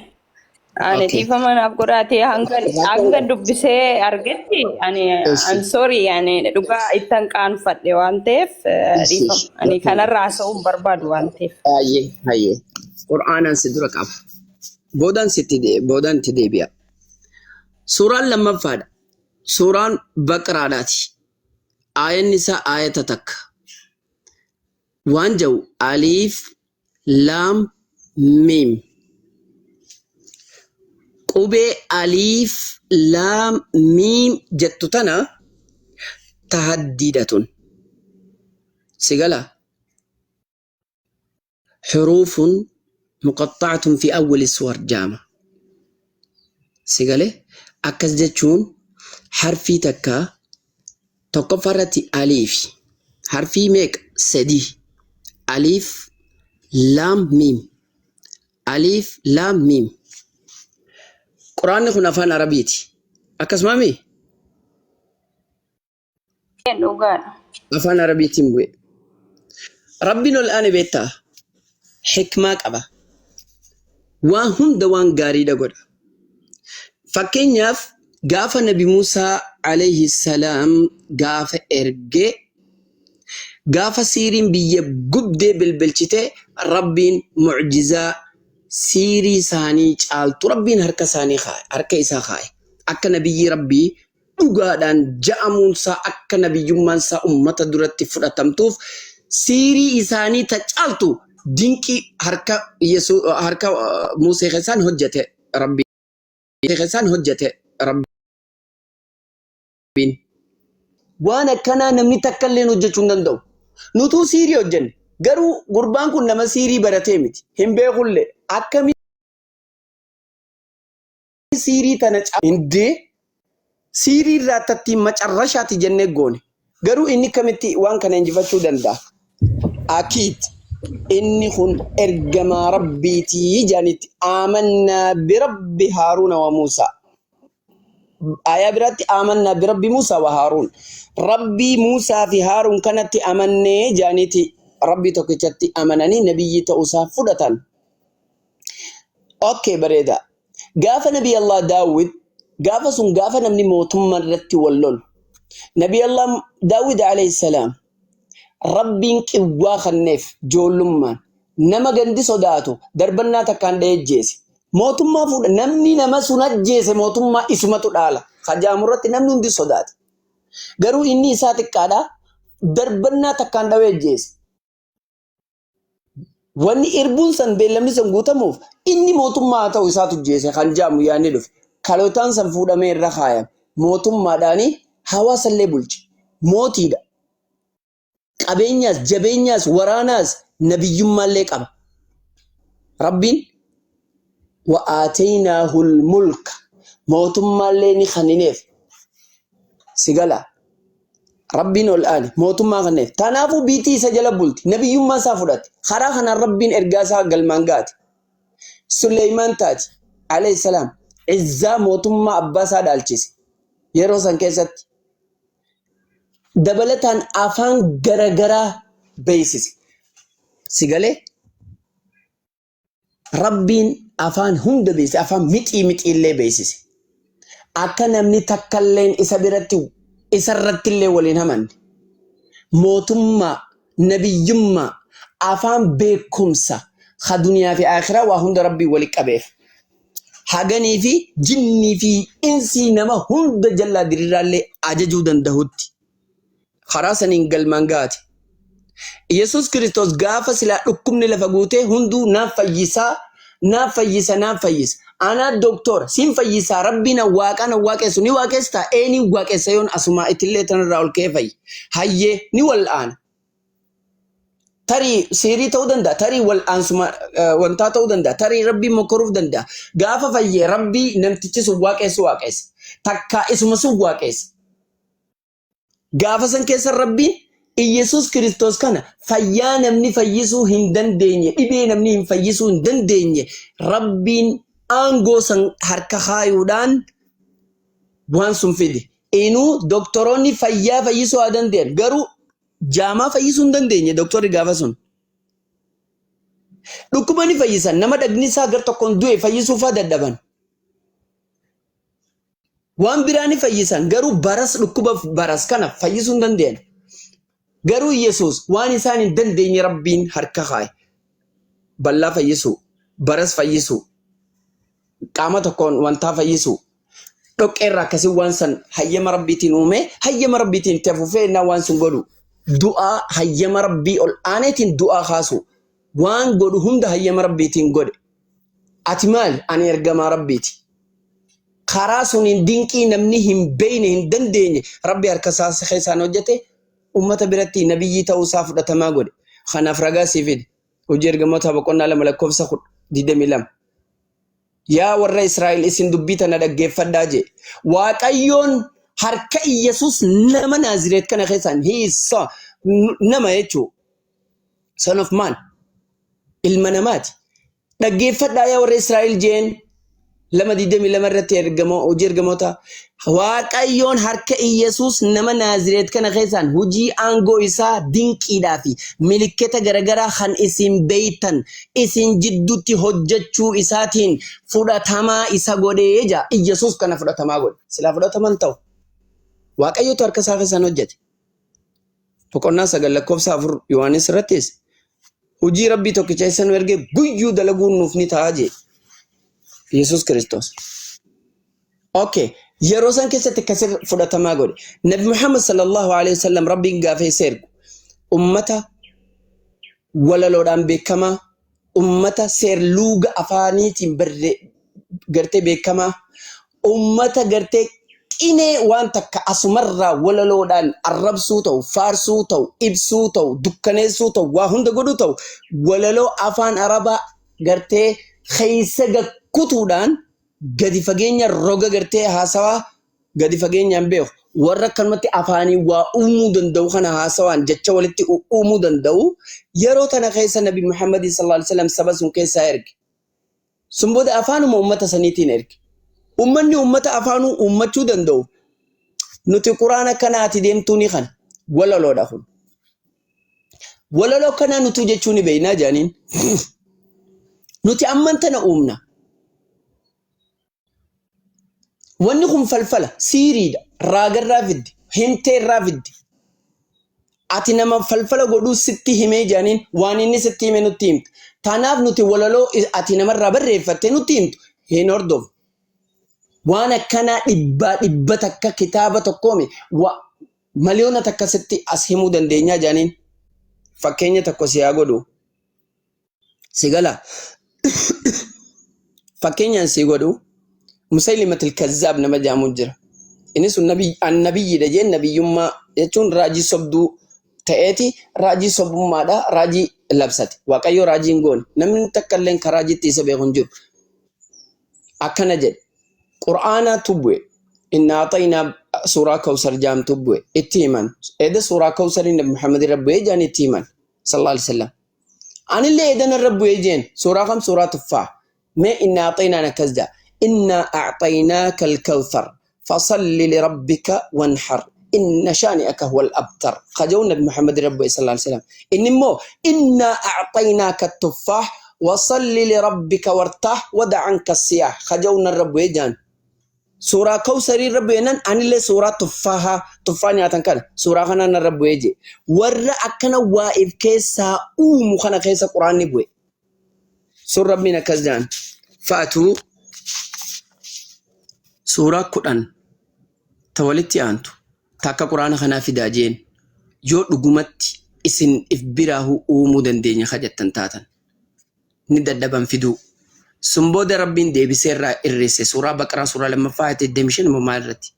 Ani Okay. dhiifama naaf godhaatee hanga hanga dubbisee argetti ani Eshi. I'm sorry ani dhugaa ittan qaanfadhe waan ta'eef Eshi. dhiifama. Ani kanarraa haasa'uu hin barbaadu waan ta'eef. Hayyee hayyee. Qur'aanaan si dura qaba. Boodaan sitti boodaan itti deebi'a. Suuraan lammaffaadha. Suuraan Baqaraadhaati. Aayanni isaa aayata takka. Waan jedhu aliif laam miim. Qubee aliif laam miim jettu tana tahaddiidha tun. Si gala? Xuruufun muqaxxa'atun fi awwali suwar jaama. Si gale? Akkas jechuun harfii takka tokkoffaa irratti aliifi. Harfii meeqa? Sadii. Aliif laam miim. Aliif laam miim. Quraanni kun afaan Arabiiti. Akkasumaami? Dhugaadha. Afaan Arabiitiin bu'e. Rabbiin ol aane beektaa? Hikmaa qaba. Waan hunda waan gaariidha godha. Fakkeenyaaf gaafa Nabi Muusaa alayhi salaam gaafa ergee gaafa siiriin biyya gubdee bilbilchite Rabbiin mu'jizaa siirii isaanii caaltu Rabbiin harka isaanii kaa'e harka isaa kaa'e akka nabiyyii Rabbii Dhugaadhaan ja'amuunsaa akka nabiyyummaansaa ummata duratti fudhatamtuuf siirii isaanii ta caaltu dinqii harka Yesu harka Musee keessaan hojjete Rabbiin keessaan hojjete Rabbiin. Waan akkanaa namni takka illeen hojjechuu hin danda'u. Nutuu siirii hojjenne. Garuu gurbaan kun nama siirii baratee miti. Hin beekullee. Akkamitti siirii tana hindee siirii irraa tattiin macarrashaati jennee goone. Garuu inni kamitti waan kana injifachuu danda'a? Akiid inni kun ergamaa rabbiitii jaanitti aamannaa birabbi Haaruuna wa Muusaa. Aayaa biraatti aamannaa birabbi Muusaa wa Haaruun. Rabbii Muusaa fi Haaruun kanatti amannee jaaniiti rabbii tokkichatti amananii nabiyyii ta'uusaa fudhatan. Okay, bareeda. Gaafa Nabii Allah Daawwid gaafa sun gaafa namni mootummaa irratti wal lolu. Nabii Allah Daawwid alayhi salaam Rabbiin qiwwaa kanneef joollummaan nama gandi sodaatu darbannaa takkaan dha'ee ajjeese. Mootummaa fuudha namni nama sun ajjeese mootummaa isumatu dhaala. Kajaamu irratti namni hundi sodaate. Garuu inni isaa xiqqaadha darbannaa takkaan dhawee ajjeese. Wanni irbuun san beellamni san guutamuuf inni mootummaa haa ta'u isaatu jeese kan jaamu yaadni dhufe. Kalootaan san fuudhamee irra kaayame. Mootummaadhaanii hawaasallee bulche. Mootiidha. Qabeenyaas, jabeenyaas, waraanaas, nabiyyummaallee qaba. Rabbiin wa aataynaahul mulka mootummaallee ni kennineef. Si galaa? Rabbiin ol aane mootummaa kenneef. Tanaafuu biitii isa jala bulti. Nabiyyummaa isaa fudhate. Karaa kanaan Rabbiin ergaa isaa galmaan gaate. Suleymaan taati. Alayhi salaam. Izzaa mootummaa abbaa isaa dhaalchise. Yeroo san keessatti. Dabalataan afaan garagaraa beeksise. Si galee? Rabbiin afaan hunda beeksise, afaan mixii mixiillee beeksise. Akka namni takkalleen isa biratti isarrattillee waliin hamanne. Mootummaa, nabiyyummaa, afaan beekumsa ka duniyaa fi akhiraa waa hunda Rabbiin wali qabeef. Haganii fi jinnii fi insii nama hunda jallaa diriiraallee ajajuu dandahutti. Karaa saniin galmaan gahate. Yesuus Kiristoos gaafa silaa dhukkubni lafa guutee hunduu naaf fayyisaa, naaf fayyisa, naaf fayyisa. Anaa doktora, siin fayyisaa, rabbii na waaqaa na waaqessu, ni waaqessaa, ee ni waaqessa yoon asumaa itillee tanarraa ol ka'ee fayyi. Hayyee ni wal'aana. Tarii siirii ta'uu danda'a, tarii wal'aansuma wantaa ta'uu danda'a, tarii rabbii mokkoruuf danda'a. Gaafa fayyee rabbii namtichi sun waaqessu waaqessa. Takkaa isuma sun waaqessa. Gaafa san keessa Rabbiin Iyyasuus Kiristoos kana fayyaa namni fayyisuu hin dandeenye, dhibee namni hin fayyisuu hin dandeenye, Rabbiin aangoo san harka kaayuudhaan waan sun fide. Inuu doktoroonni fayyaa fayyisuu haa danda'an garuu jaamaa fayyisuu hin dandeenye doktorri gaafa sun. Dhukkuba ni fayyisan nama dhagni isaa gar tokkoon du'e fayyisuufaa dadhaban. Waan biraa ni fayyisan garuu baras dhukkuba baras kana fayyisuu hin danda'an. Garuu Yesuus waan isaan hin dandeenye Rabbiin harka kaaye. Ballaa fayyisuu, baras fayyisuu, qaama tokkoon wantaa fayyisuu, dhoqqeerra akkasii waan san hayyama Rabbiitiin uumee hayyama Rabbiitiin itti afuufee innaa waan sun godhu. Du'aa hayyama Rabbii ol aaneetiin du'aa kaasu. Waan godhu hunda hayyama Rabbiitiin godhe. Ati maali? Ani ergamaa Rabbiiti. Karaa suniin dinqii namni hin beeyne hin dandeenye Rabbi harka isaa keessaan hojjete ummata biratti nabiyyii ta'uu isaa fudhatamaa godhe. Kanaaf ragaa sii fide. Hojii Ergamootaa boqonnaa 2 lakkoofsa 22. Yaa warra Israa'el isin dubbii tana dhaggeeffadhaa jee. Waaqayyoon harka Iyyasuus nama Naazireet kana keessaan he is son, nama jechuu son of man ilma namaati. Dhaggeeffadhaa yaa warra Israa'el jeen 2:22 irratti ergamoo hojii ergamoota Waaqayyoon harka Iyyasuus nama Naazireet kana keessaan hojii aangoo isaa dinqiidhaa fi milikketa garagaraa kan isin beeytan isin jidduutti hojjechuu isaatiin fudhatamaa isa godhee jaa. Iyyasuus kana fudhatamaa godhe. Silaa fudhataman ta'u. Waaqayyotu harka isaa keessaan hojjete. Boqonnaa 9 lakkoofsa 4 Yohaannis irrattis hojii Rabbii tokkicha isa nu erge guyyuu dalaguun nuuf ni ta'a jee. Yesuus Kiristoos. Okay. Yeroo san keessatti akkasii fudhatamaa godhe. Nabi Muhammad sallallahu alaihi wasallam Rabbiin gaafa isa ergu ummata walaloodhaan beekamaa, ummata seerluuga afaaniitiin barree gartee beekamaa, ummata gartee qinee waan takka asumarraa walaloodhaan arrabsuu ta'u, faarsuu ta'u, ibsuu ta'u, dukkaneessuu ta'u, waa hunda godhuu ta'u, walaloo afaan Arabaa gartee keessa gakkutuudhaan gadi fageenya roga gartee haasawaa gadi fageenyaan beeku. Warra akkanumatti afaanii waa uumuu danda'u kana haasawaan jecha walitti uumuu danda'u yeroo tana keessa Nabi Muhammad sallallahu alaihi wasallam saba sun keessaa erge. Sun booda afaanuma uummata saniitiin erge. Uummanni uummata afaanuu uummachuu danda'u. Nuti quraana kanaati deemtuu ni kana. Walaloodha kun. Walaloo kanaa nutuu jechuu ni beeknaa jedhaniin. Nuti amman tana uumna. Wanni kun falfala, siiriidha, raagarraa fiddi, himteerraa fiddi. Ati nama falfala godhuu sitti himee jedhaniin waan inni sitti hime nutti himta. Tanaaf nuti walaloo ati namarraa barreeffattee nutti himtu hin hordofnu. Waan akkanaa dhibbaa dhibba takka kitaaba tokkoomi miliyoona takka sitti as himuu dandeenyaa jedhaniin. Fakkeenya tokko si haa godhu. Si gala. Fakkeenyaan si godhu Musaylimatul Kazzaab nama jedhamu jira. Inni sun nabiyyiidha jeen nabiyyummaa jechuun raajii sobduu ta'eeti raajii sobummaadha raajii labsate. Waaqayyo raajii hin goone. Namni takka illee kan raajiitti isa beeku hin jiru. Akkana jedhe. Qur'aanaatu bu'e. Inna axaynaa suuraa Kawsar jaamtu bu'e. Itti himan. Eeda suuraa Kawsariin Nabi Muhammad irra bu'ee jedhan itti himan. Sallallahu alaihi wasallam. Anillee eedan irra bu'ee jeen. Suuraa kam? Suuraa Tuffaa. Mee inna axaynaan akkas jedha. Inna axaynaaka al-kawthar. Fasalli lirabbika wanhar. Inna shaani'aka huwal abtar. Kaja'u Nabi Muhammad irra bu'e sallallahu alaihi wasallam. Inni immoo inna axaynaaka tuffaah wasalli lirabbika wartaah wada anka siyaah. Kaja'u narra bu'e jaan. Suuraa Kawsarii irra bu'e nan anillee suuraa tuffaahaa tuffaa nyaatan kana suuraa kana narra bu'ee jee. Warra akkana waa'if keessaa uumu kana keessa quraanni bu'e. Sun Rabbiin akkas jaan. Fa'atuu suuraa 10 ta walitti aantu ta akka quraana kanaa fidaa jeen yoo dhugumatti isin if biraahu uumuu dandeenya ka jettan taatan ni dadhaban fiduu. Sun booda Rabbiin deebisee irraa irreesse suuraa Baqaraa suuraa lammaffaa ayata 25 moo maal irratti.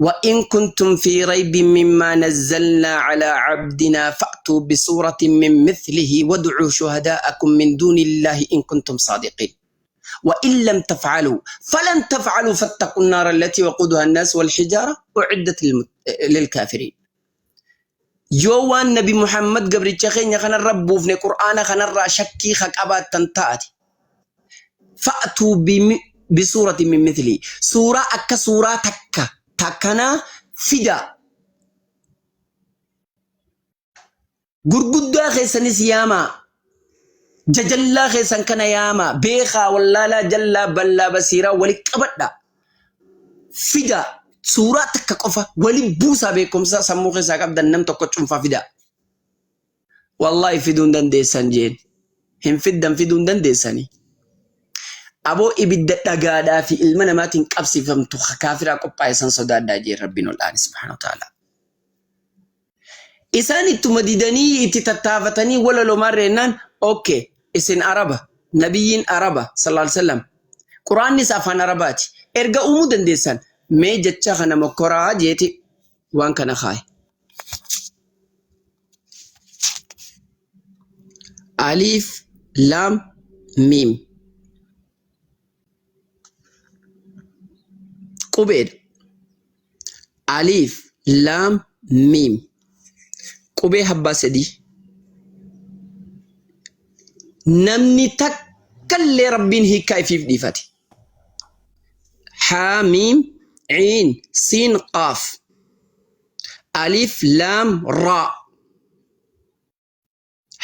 وإن كنتم في ريب مما نزلنا على عبدنا فأتوا بسورة من مثله وادعوا شهداءكم من دون الله إن كنتم صادقين وإن لم تفعلوا فلن تفعلوا فاتقوا النار التي وقودها الناس والحجارة أعدت للكافرين. Yoo waan Nabi Muhammad gabricha keenya kanarra buufne Qur'aana kanarraa shakkii ka qabaattan taate fa'tuu bisuuratin min mithlii suuraa akka suuraa takka takkanaa fidaa gurguddaa keessanis yaamaa jajallaa keessan kana yaamaa beekaa wallaalaa jallaa ballaa basiiraa wali qabadhaa fidaa suuraa takka qofa wali buusaa beekumsa sammuu keessaa qabdan nam tokko cunfaa fidaa. Wallaahi fiduu hin dandeessan jeen. Hin fiddan fiduu hin dandeessanii. Aboo ibidda dhagaadhaa fi ilma namaatiin qabsiifamtu kaafiraa qophaa'e san sodaadhaa jeen Rabbiin ol aane subhaanahu wa ta'ala. Isaan ittuma didanii itti tattaafatanii walalomaan reennaan okay isin Araba nabiyyiin Araba sallallahu alaihi wasallam Quraannis afaan Arabaati erga uumuu dandeessan mee jecha kana mokkoraa jeeti waan kana kaaye. Aliif laam miim qubeedha. Aliif laam miim qubee habbaa sadii. Namni takkallee Rabbiin hiikkaa ifiif dhiifate. Haa miim ciin siin qaaf alif laam raa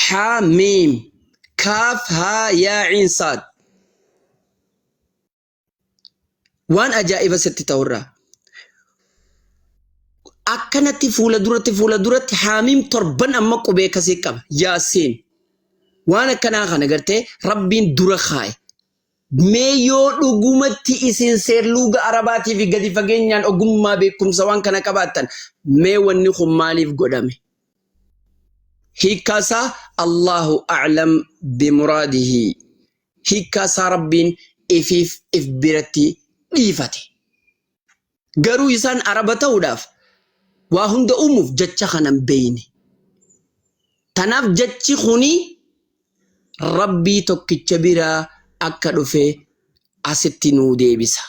haa miim kaaf haa yaa ciin saad. Waan ajaa'iba sitti ta'urraa. Akkanatti fuula duratti fuula duratti haamiim torban amma qubee akkasii qaba. Yaasiin. Waan akkanaa kana gartee Rabbiin dura kaaye. Mee yoo dhugumatti isin seerluuga Arabaatii fi gadi fageenyaan ogummaa beekumsa waan kana qabaattan mee wanni kun maaliif godhame? Hiikkaa isaa Allahu a'lam bimuraadihi. Hiikkaa isaa Rabbiin ifiif if biratti dhiifate. Garuu isaan Araba ta'uudhaaf waa hunda uumuuf jecha kana hin beeyne. Tanaaf jechi kuni Rabbii tokkicha biraa akka dhufe asitti nuu deebisa.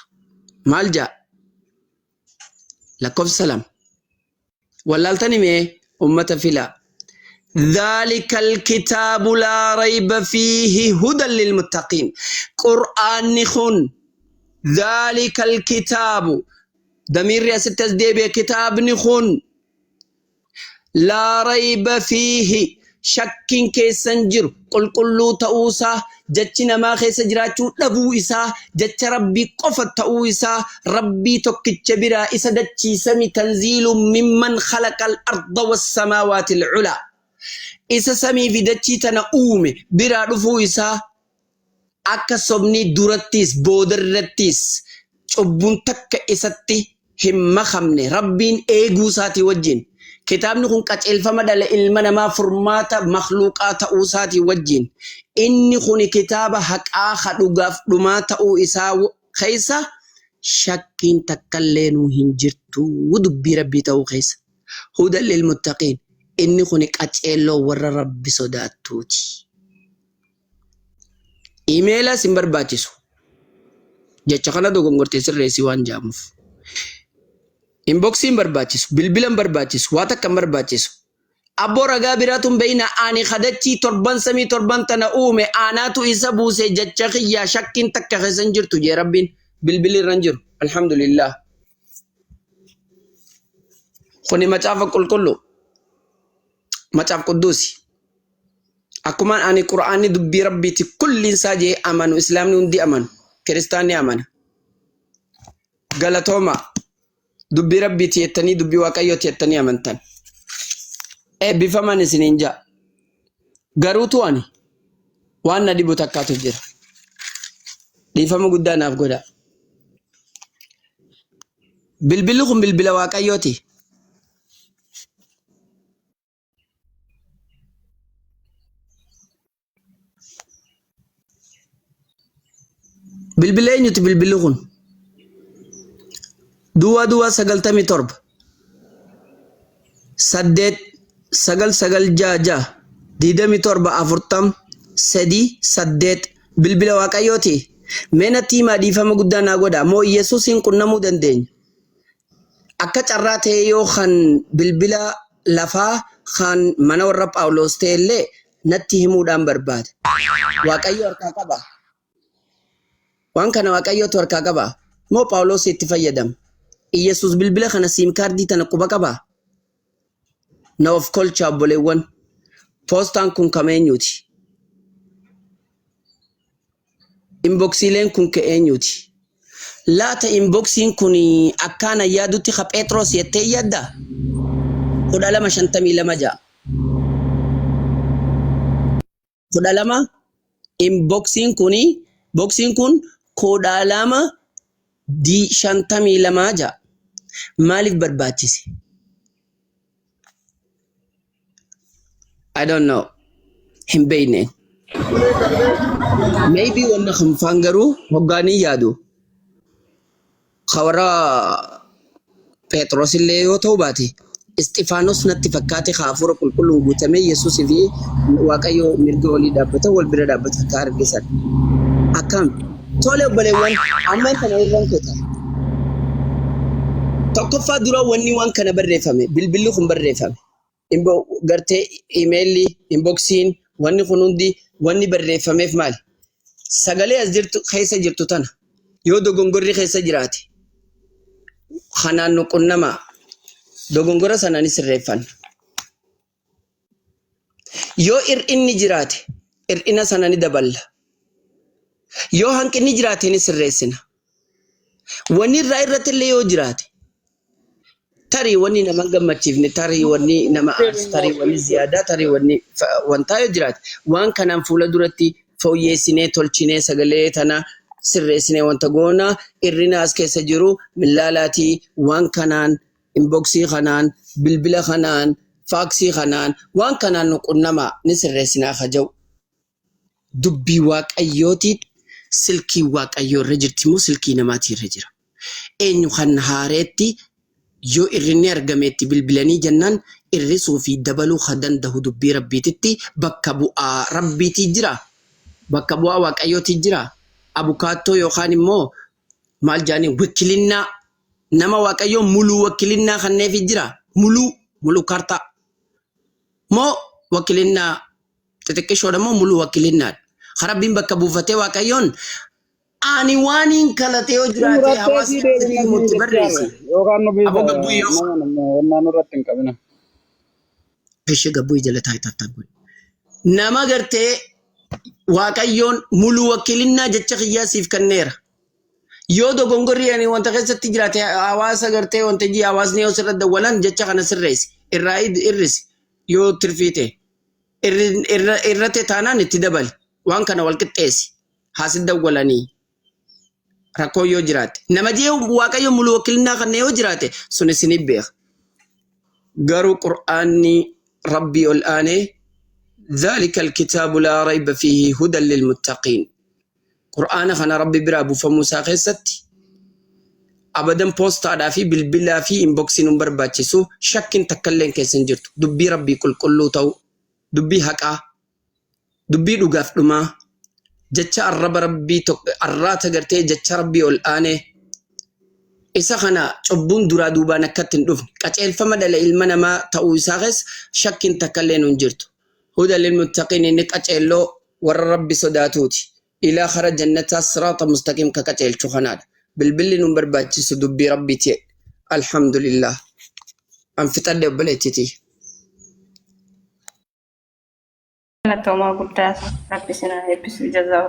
Maal ja'a? Lakkoofsa 2. Wallaaltani mee ummata filaa. ذلك الكتاب لا ريب فيه هدى للمتقين. قرآن خن ذلك الكتاب ضمير أستاذ ديبي كتاب خن laa rayba fiihi shakkiin keessa hin jiru qulqulluu ta'uu isaa jechi namaa keessa jiraachuu dhabuu isaa jecha Rabbii qofa ta'uu isaa Rabbii tokkicha biraa isa dachii sami tanziilun mimman khalaqal arda wassamaawaati alculaa isa samii fi dachii tana uume biraa dhufuu isaa Akka sobni durattiis boodarrattiis cubbuun takka isatti hin makamne Rabbiin eeguu isaatii wajjin kitaabni kun qaceelfama dhala ilma namaa furmaata makhluuqaa ta'uu isaatii wajjin inni kuni kitaaba haqaa ka dhugaaf dhumaa ta'uu isaa keessa shakkiin takkallee nuu hin jirtu dubbii Rabbii ta'uu keessa. Hudan lilmuttaqiin inni kuni qaceelloo warra Rabbi sodaattuuti. Imeelas hin barbaachisu. Jecha kana dogongortee sirreessi waan jaamuuf. Inboksii hin barbaachisu, bilbila hin barbaachisu, waa takka hin barbaachisu. Abboo ragaa biraatu hin beeyna ani kadachii torban samii torban tana uume aanaatu isa buuse jecha kiyyaa shakkiin takka keessa hin jirtu jee rabbiin bilbilli irra hin jiru. Alhamdulillah. Kuni macaafa qulqulluu. Macaaf qudduusi. Akkumaan ani Qur'aanni dubbii Rabbiiti kulliin isaa jee amanu Islaamni hundi amanu kiristaanni amana. Galatooma dubbii Rabbiiti jettanii dubbii Waaqayyooti jettanii amantan. Eebbifaman isiniin ja'a. Garuutu ani waan na dhibu takkaatu jira. Dhiifama guddaa naaf godha. Bilbilli kun bilbila Waaqayyooti. Bilbila eenyuti bilbilli kun? Duwwaa duwwaa 97 8 9 9 6 6 27 40 3 8 bilbila waaqayyooti. Mee natti himaa dhiifama guddaa naa godha. Moo Yesuusiin qunnamuu dandeenya? Akka carraa ta'ee yoo kan bilbila lafaa kan mana warra Phaawulos ta'e illee natti himuudhaan barbaada. Waaqayyo harkaa qaba. Waan kana Waaqayyootu harkaa qaba. Moo Phaawulos itti fayyadama? Iyyasuus bilbila kana siim kaardii tana quba qaba? Na of kolchaa obboleewwan. Poostaan kun kam eenyuuti? Inboksiileen kun ka eenyuuti? Laata inboksiin kun akkaan an yaadutti ka Pheexroos jettee hin yaaddaa? 12:52 ja'a. 12 inboksiin kun boksiin kun 12 52 ja'a. Maaliif barbaachise? I don't know. Hin beekne. Maybe wanna kan faan garuu hoggaanii yaadu. Ka warra Phexros illee yoo ta'u baate Isxifaanos natti fakkaate ka hafuura qulqulluun guutamee Yesuusii fi Waaqayyo mirga olii dhaabbata wal bira dhaabbata akka argisan. Akkam? Tole obboleewwan amma kana irraan kuta. Tokkoffaa dura wanni waan kana barreeffame bilbilli kun barreeffame. Gartee imeelli, inboksiin, wanni kun hundi wanni barreeffameef maali? Sagalee as jirtu keessa jirtu tana yoo dogongorri keessa jiraate kanaan nu qunnamaa dogongora sana ni sirreeffanna. Yoo hir'inni jiraate hir'ina sana ni daballa. Yoo hanqinni jiraate ni sirreessina. Wanni irraa irratti illee yoo jiraate tarii wanni nama hin gammachiifne tarii wanni nama aarsu tarii wanni ziyaadaa tarii wanni wantaa yoo jiraate waan kanaan fuula duratti fooyyeessinee tolchinee sagalee tana Sirreessinee wanta goona irrina as keessa jiru millaalaatii waan kanaan inboxii kanaan bilbila kanaan faaksii kanaan waan kanaan nu qunnamaa ni sirreessinaa kaja'u. Dubbii waaqayyootiin silkii waaqayyoo irra jirti moo silkii namaatii irra jira? Eenyu kan haareetti yoo irrinni argameetti bilbilanii jennaan irrisuu fi dabaluu ka danda'u dubbii rabbiititti bakka bu'aa rabbiitii jira? Bakka bu'aa waaqayyootii jira? Abukaattoo yookaan immoo maal jedhanii wakkilinnaa nama waaqayyoo muluu wakkilinnaa kanneefi jira? Muluu muluu kaartaa moo wakkilinnaa xixiqqishoodha moo muluu wakkilinnaadha? Ka rabbiin bakka buufatee waaqayyoon ani waan hin kalate yoo jiraate Xumuratteetii hawaasni deebina asitti siin himutti jechaarra barreessi. yookaan nu Aboo biisa gabbuu yoo nama wannaa nurratti hin qabina. ishee gabbuu jala taa'e tattaaf godhe. Nama gartee waaqayyoon muluu wakkilinnaa jecha kiyyaa siif kenneera. Yoo dogongorri ani wanta keessatti jiraate hawaasa gartee wanta jii hawaasni yoo sirra dawwalan jecha kana sirreessi. Irraa irrisi yoo tirfii ta'e. Irrate taanaan itti dabali. Waan kana wal qixxeessi. Haasi dawwalanii rakkoo yoo jiraate. Nama jee waaqayyo muluu wakkilinnaa kana yoo jiraate sun isinii beeka. Garuu qur'aanni rabbii ol aanee ذلك الكتاب لا ريب فيه هدى للمتقين قرآن kana rabbi biraa buufamuu isaa keessatti abadan poostaadhaa fi bilbilaa fi inboxiin hin barbaachisu shakkiin takka illee keessa hin jirtu dubbii rabbii qulqulluu ta'u dubbii haqaa dubbii dhugaaf dhumaa jecha arraba rabbii tokko arraata gartee jecha rabbii ol aanee isa kana cubbuun duraa duubaan akkatti hin dhufne qaceelfama dhala ilma namaa ta'uu isaa keessa shakkiin takka illee hin jirtu. هدى للمتقين inni qaceelloo warra rabbi sodaatuuti. Ilaa kara jannataa siraata mustaqiim ka qaceelchu kanaadha. Bilbilli nun barbaachisu dubbii rabbiiti. Alhamdulillah. An fixadhe obboleettitii. Galatoomaa guddaa rabbi isin haa eebbisu jazaa.